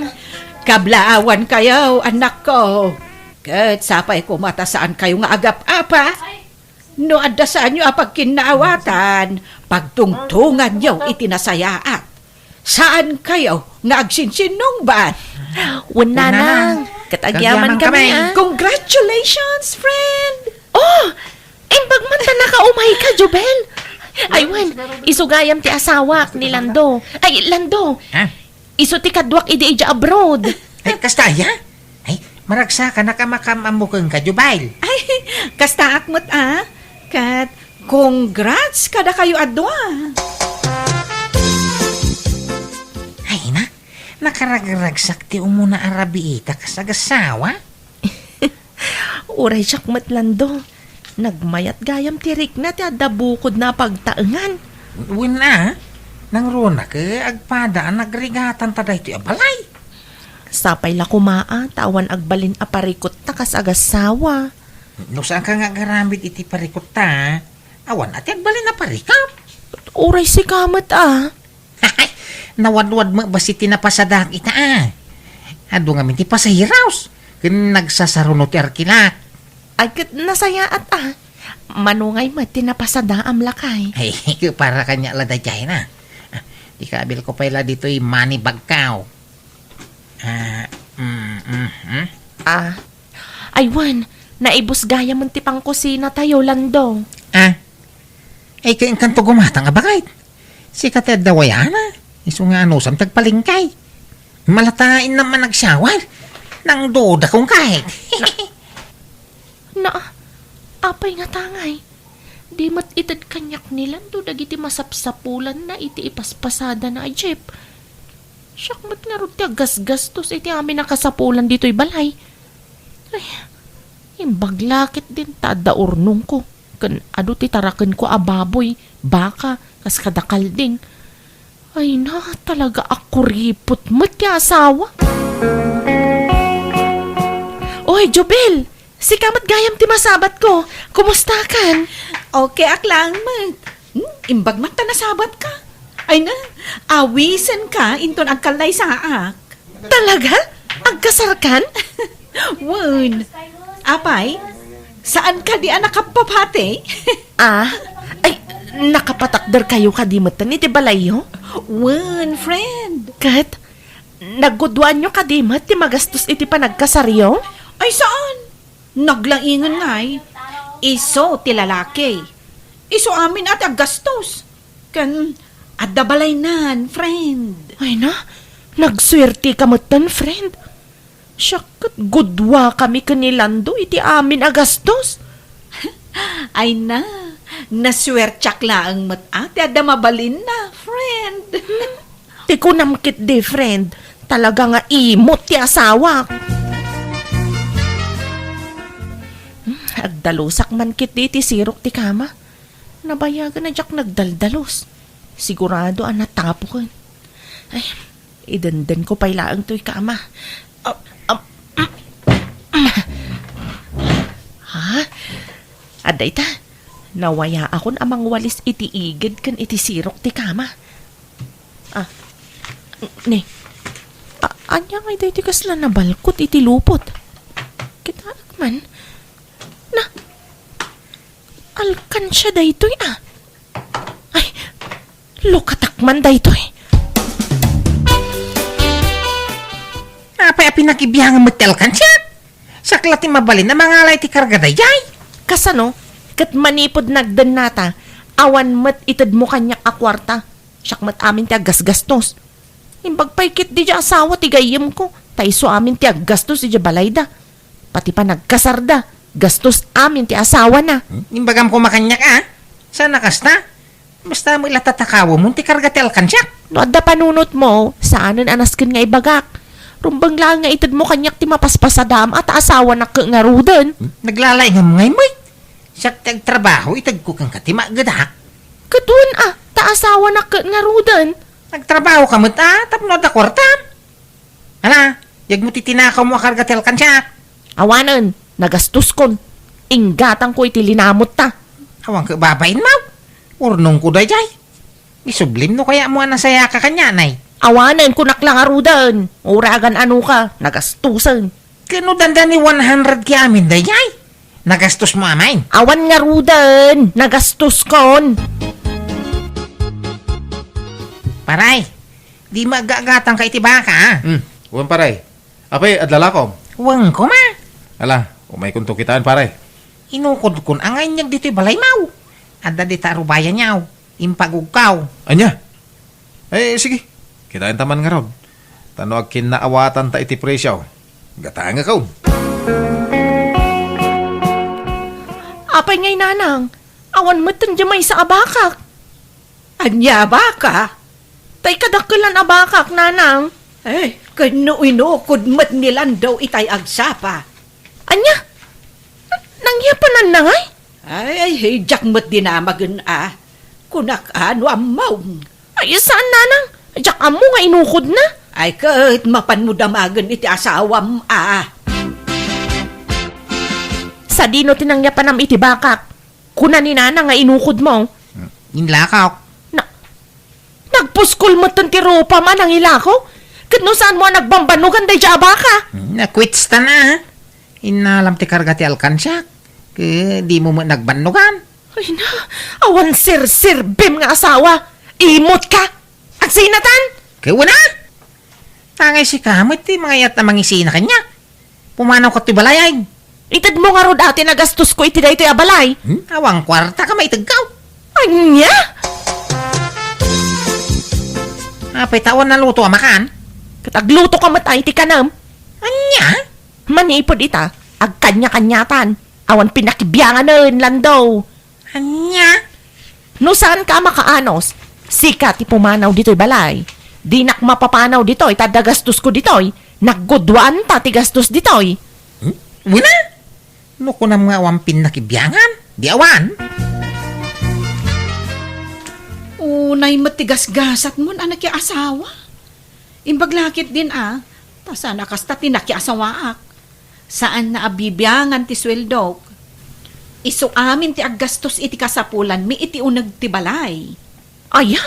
Kablaawankayo, annakko. Ket sapay koma ta saankayo nga agap-apa. No adda saanyo a pagkinnaawatan, pagtungtonganyo iti nasayaat. Saankayo nga agsinsinnungbat. Wen, Nanang. Ket agyaman kami, a. Congratulations, friend! Oh! Imbag man ta nakaumayka, Jubel. Ay, wen, isu gayam ti asawak ni Lando. Ay, Lando. Ha? Isu ti kaduak idi idiay abroad. Ay, kasta aya? Ay, maragsakanak a makaam-ammo kenka, Jubel. Ay, kastaak met a. Ket, congrats kadakayo a dua. Ay, na, nakaragragsak ti umuna a rabiita kas agasawa. Uray siak met, Lando. Nagmayat gayam ti rikna ti adda bukodna a pagtaengan. Wen a, nangruna ket agpada a nagrigatanta daytoy a balay. Sapay la koma a ta awan agbalin a parikotta kas agassawa. No saanka nga agaramid iti parikotta, awan a ti agbalin a parikot. Uray sika met a. Nawadwad met bassit ti napasadaak ita a. Adu ngamin ti pasaheros, ken nagsasaruno ti arkilak. Ay, ket nasayaat a. Mano ngay met ti napasadaam, lakay? Ay, para kaniak la daydiay na. Ikabilko pay la ditoy money bagko. Ah, mm, mm, mm. Ah. Ay, wen, naibus gayamen ti pangkusinatayo, Lando. Ah? Ay, kainkanto gumatang a bagay. Sika ti adda wayana. Isu nga anusam ti agpalengke. Malata, innam a nagsiawal. Nangdudakong kahit. Na, apay nga tangay? Di met ited kaniak ni Lando dagiti masapsapulanna iti ipaspasadana a jeep. Siak met ngarud ti aggasgastos iti amin a kasapulan ditoy balay. Ay, imbag la ketdin ta adda urnongko, ken adu ti tarakenko a baboy, baka, kas kada kalding. Ay na, talaga a kuripot met ti asawa. Oy, Jubel! Sika met gayam ti masabatko. Kumustakan? Okay ak laeng met. Hmm, imbag met ta nasabatka. Ay na, awisenka inton agkallaysaak. Talaga? Agkasarkan? Wen. Apay, saan kadi a nakappapati? Ah? Ay, nakapatakderkayo kadi metten iti balayyo? Wen, friend. Ket, naggudwaanyo kadi met ti magastos iti panagkasaryo? Ay, saan? Naglaingen ngay, isu ti lalaki. Isu amin a ti aggastos. Ken adda balaynan, friend. Ay na, nagsuerteka metten, friend. Siak ket gudua kami ken ni Lando iti amin a gastos. Ay na, nasuertiak laeng met a ti adda mabalinna, friend. Ti kunam ketdi, friend, talaga nga imot ti asawak. Hmm, agdalusak man ketdi iti sirok ti kama. Nabayagan a diak nagdaldalos. Sigurado a natapoken. Ay, idendenko pay laeng toy kama. Ah, ah, ha? Adda ita, nawayaakon a mangwalis iti igid ken iti sirok ti kama. Ah, ne. A-, ania ngay daytoy kasla nabalkot iti lupot? Kitaek man. Na, alkansia daytoy, ah. Ay, lukatak man daytoy. Apay a pinakibiangem met ti alkansiak? Siak la ti mabalin a mangala iti karga daydiay. Kasano? Ket manipud nagdennata, awan met itedmo kaniak a kuarta. Siak met amin ti aggasgastos. Imbag pay ketdi diay asawa ti gayyemko, ta isu amin ti aggastos idiay balayda. Pati panagkasarda, gastos amin ti asawana. Hmm? Imbagam koma kaniak a, saan a kasta? Basta met la tatakawemon ti karga ti alkansiak. No adda panunotmo, saanen a nasken nga ibagak. Rumbeng laeng nga itedmo kaniak ti mapaspasadaam a ta asawanak ket ngaruden. Hmm? Naglalaingam ngay met. Siak ti agtrabaho, itedko kenka ti maagedak. Ket wen a, ta asawanak ket ngaruden. Nagtrabahoka met a, tapno adda kuartam. Ala, yegmo ti tinakawmo a karga ti alkansiak. Awanen, nagastoskon. Inggatangko iti linamotta. Awan ket babainmo. Urnongko daydiay. Isublim no kayatmo a nasayaka kaniana. Awanen, kunak la ngaruden. Uray agan-anoka, nagastosen. Ket no dandani one hundred ti amin daydiay, nagastosmo amin. Awan ngaruden, nagastoskon. Paray, di maaggatangka iti baka, a? Hmm, wen, paray. Apay, adda lakom? Wen koma. Ala, umaykonto kitaen, paray. Inukodkon a nga inyag ditoy balaymo. Adda dita a rubayanyo. Impagugkaw. Ania? Eh, sige. Kitaenta man ngarud. Ta no agkinnaawatanta iti presio, gatangekon. Apay ngay, nanang? Awan metten diay maysa a bakak. Ania a baka? Tay kadakkelan a bakak, nanang. Eh, ken no inukod met ni Lando itay agsapa. Ania? Nia pananna ngay? Ay, ay, diak met dinamagen a. Kunak a no ammom. Ay, saan, nanang? Diak ammo nga inukodna. Ay, ket mapanmo damagen iti asawam a. Sadino ti nangyapanam iti bakak? Kuna ni nanang nga inukodmo. Inlakok. Na, nagpuskol metten ti rupam a nangilako? Ket no saanmo a nagbambannogan daydiay a baka? Hmm, nakwitsta na. Innalam ti karga ti alkansiak. Ket dimo met nagbannogan. Ay na, awan serserbim nga asawa. Imot ka. Agsinatan? Ket wen a? Tangay sika met ti mangayat a mangisina kaniak. Pumanaw ka ti balay, ay. Itedmo ngarud a ti nagastosko iti daytoy a balay. Hmm? Awan kuarta ka maitedko. Ania? Apay ta awan naluto a makan? Ket agluto ka met ay ti kanam. Ania? Manipud ita, agkanya-kanyatan. Awan pinakibianganen, Lando. Ania? No saanka a makaanos, sika ti pumanaw ditoy balay. Dinak mapapanaw ditoy, ta adda gastosko ditoy. Nagguduanta ti gastos ditoy. Hmm? Wen a? No kunam nga awan pinakibiangan, di awan. Unay met ti gasgasatmon a nakiasawa. Imbag la ketdin a, ta saan a kasta ti nakiasawaak. Saanna a bibiangan ti sueldok. Isu amin ti aggastos iti kasapulanmi iti uneg ti balay. Aya?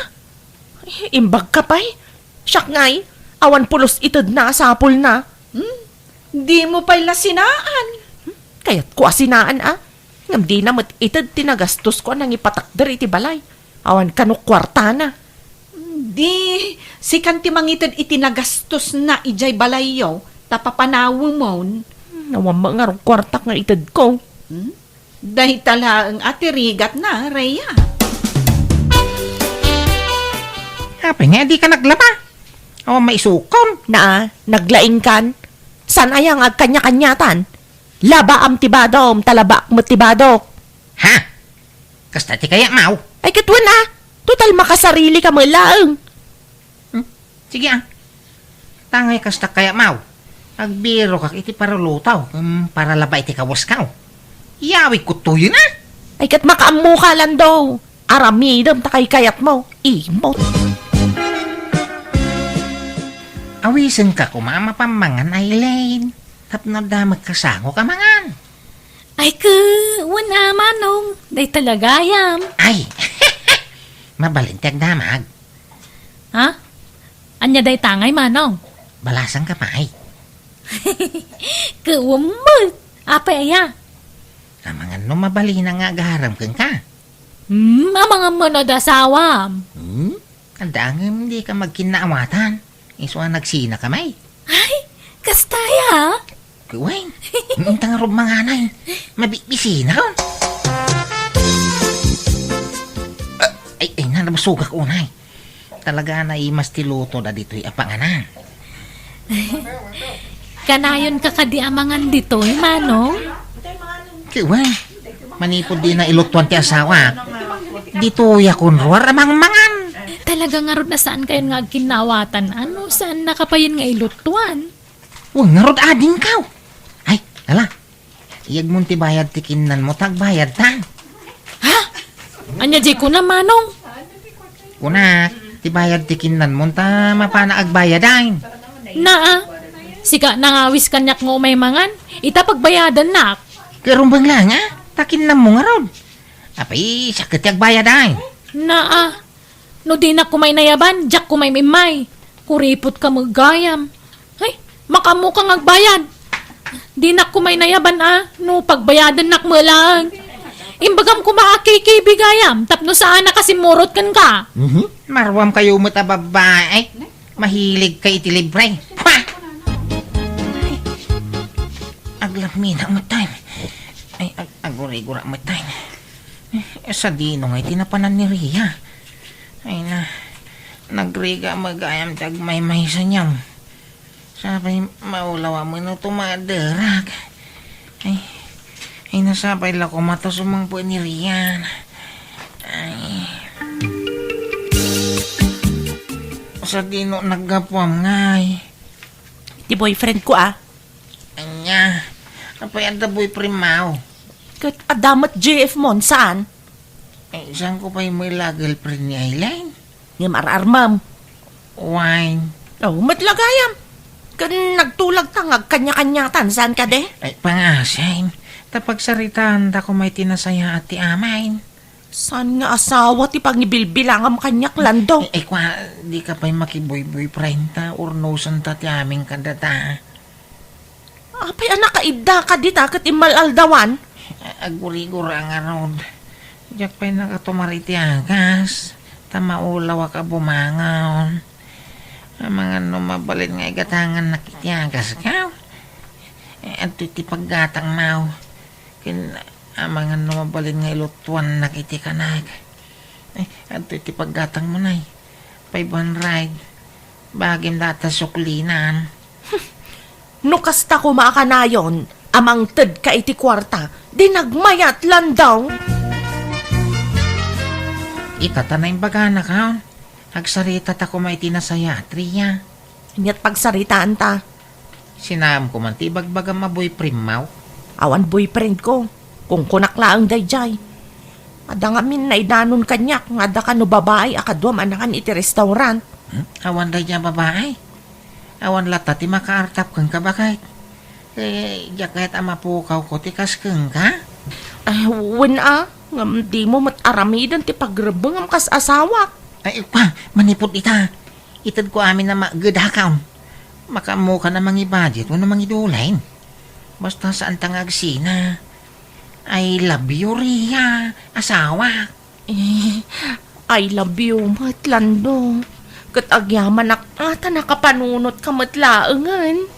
Imbagka pay? Siak ngay, awan pulos itedna a sapulna. Hmm? Dimo pay la sinaan. Kayatko a sinaan a. Ngem dina met ited ti nagastosko a nangipatakder iti balay. Awan kano kuartana. Di, sikan ti mangited iti nagastosna idiay balayyo, ta papanawemon. Awan met ngarud kuartak nga itedko. Hmm? Dayta laeng a ti rigatna, Rhea. Apay nga dika naglaba? Awan maisukon. Naa, naglaingkan. Saan aya nga agkanya-kanyatan? Labaam ti badom, ta labaak met ti badok. Ha? Kasta ti kayatmo? Ay, ket wen a. Total, makasarili ka met laeng. Hmm? Sige a. Tangay kasta kayatmo. Agbirokak iti paruluto, hmm, para labaak iti kawasko. Iyawidko toyen a. Ay, ket makaammo ka, Lando. Aramidem ta kaykayatmo. Imot. Awisenka koma a mapammangan, Aileen. Tapno adda met kasango a mangan. Ay, ke, wen a, Manong. Dayta la gayam. Ay, mabalin ti agdamag. Ha? Ania dayta ngay, Manong? Balasanka pay. Ke, wen met. Apay aya? Amangan no mabalin nga agarem kenka. Hmm, amangan met no adda asawam. Hmm? Adda ngem dika agkinnaawatan. Isu a nagsinaka met. Ay, kasta aya? Wen, inta ngarud mangan a. Mabisbisinakon. Ah, ay, ay, na, nabasogak unay. Talaga a naimas ti luto ditoy a panganan. Kanayonka kadi a mangan ditoy, Manong? Wen, manipud dina ilutuan ti asawa, ditoyakon ruar a mangmangan. Talaga ngarud a saankayon nga agkinnaawatan. Ano, saannaka payen nga ilutuan? Wen, ngarud adingkaw. Ay, ala. Iyegmon ti bayad ti kinnanmo ta agbayadta. Ha? Ania diay kunam, Manong? Kunak, ti bayad ti kinnanmo ta mapanak agbayad, ay. Naa. Sika nangawis kaniak nga umay mangan. Ita pagbayadannak. Ket rumbeng laeng a, ta kinnanmo ngarud. Apay, siak ket ti agbayad, ay. Naa. No dinak koma inayaban, diak koma im-immay. Kuripot ka met gayam. Ay, makaammo ka nga agbayad. Dinak koma inayaban a, no pagbayadannak met laeng. Imbagam koma a K K B gayam, tapno saanak a simmurot kenka. Mhm. Maruamkayo met a babbai. Mahiligkayo iti libre. Ha! Aglamminak met, ay. Ay, ag-, agurigurak met, ay. Eh, sadino ngay ti napanan ni Ria? Ay na, nagrigat met gayam ti agmaymaysa niya. Sapay maulaw a mano tumaderak. Ay, ay, nasapay la koma ta sumangpet ni Rian. Ay. Sadino naggapuam ngay? Ti boyfriend ko, ah. Ania? Apay adda boyfriend mo? Ket adda met J F mon, saan? Eh, saan ko pay met la girlfriend ni Aileen? Ngem ar-armem. Wine. Oh, met la gayam. Ken nagtulag ta nga agkanya-kanyatan, saan kadi? Ay, pangasim. Ta pagsaritaan ta koma iti nasayaat ti amin. Saan nga asawa ti pangibilbilangam kaniak, Lando? Eh, eh, kwa, di ka pay makibuyboyfriend ta, urnosen ta ti amin kadata. Apay a nakaidda ka dita ket immal-aldawan? Agurigura ngarud. Diak pay nakatumar iti agas, ta maulawak a bumangon. Amangan no mabalin nga igatangannak iti agas ka? Eh, adtoy ti paggatangmo. Ken amangan no mabalin nga ilutuannak iti kanak. Eh, adtoy ti paggatangmo, nay. Five hundred. Bagim data suklinan. No kasta koma a kanayon a mangted ka iti kuarta, di nagmayat, Lando. Ita ta naimbagana, kaon. Agsarita ta koma iti nasayaat, Ria. Aniat pagsaritaan ta? Sinaam ko man ti ibagbagam a boyfriend mo? Awan boyfriend ko. Kunkunak laeng daydiay. Adda ngamin naidanon kaniak nga adda kano babae a kaduam a nakan iti restaurant. Hmm? Awan daydiay a babae? Awan latta ti makaartap kenka, baket? Eh, diak kayat a mapukawko ti kas kenka? Eh, wen a, ngem dimo met aramiden ti pagrebbengam kas asawak. Ay, pa, manipud ita. Itedko amin a magedakaw. Makaammokan a mangi-budget wenno mangidulain. Basta saan ta nga agsina. I love you, Ria, asawak. Eh, I love you met, Lando. Ket agyamanak a ta nakapanunot ka met laengen.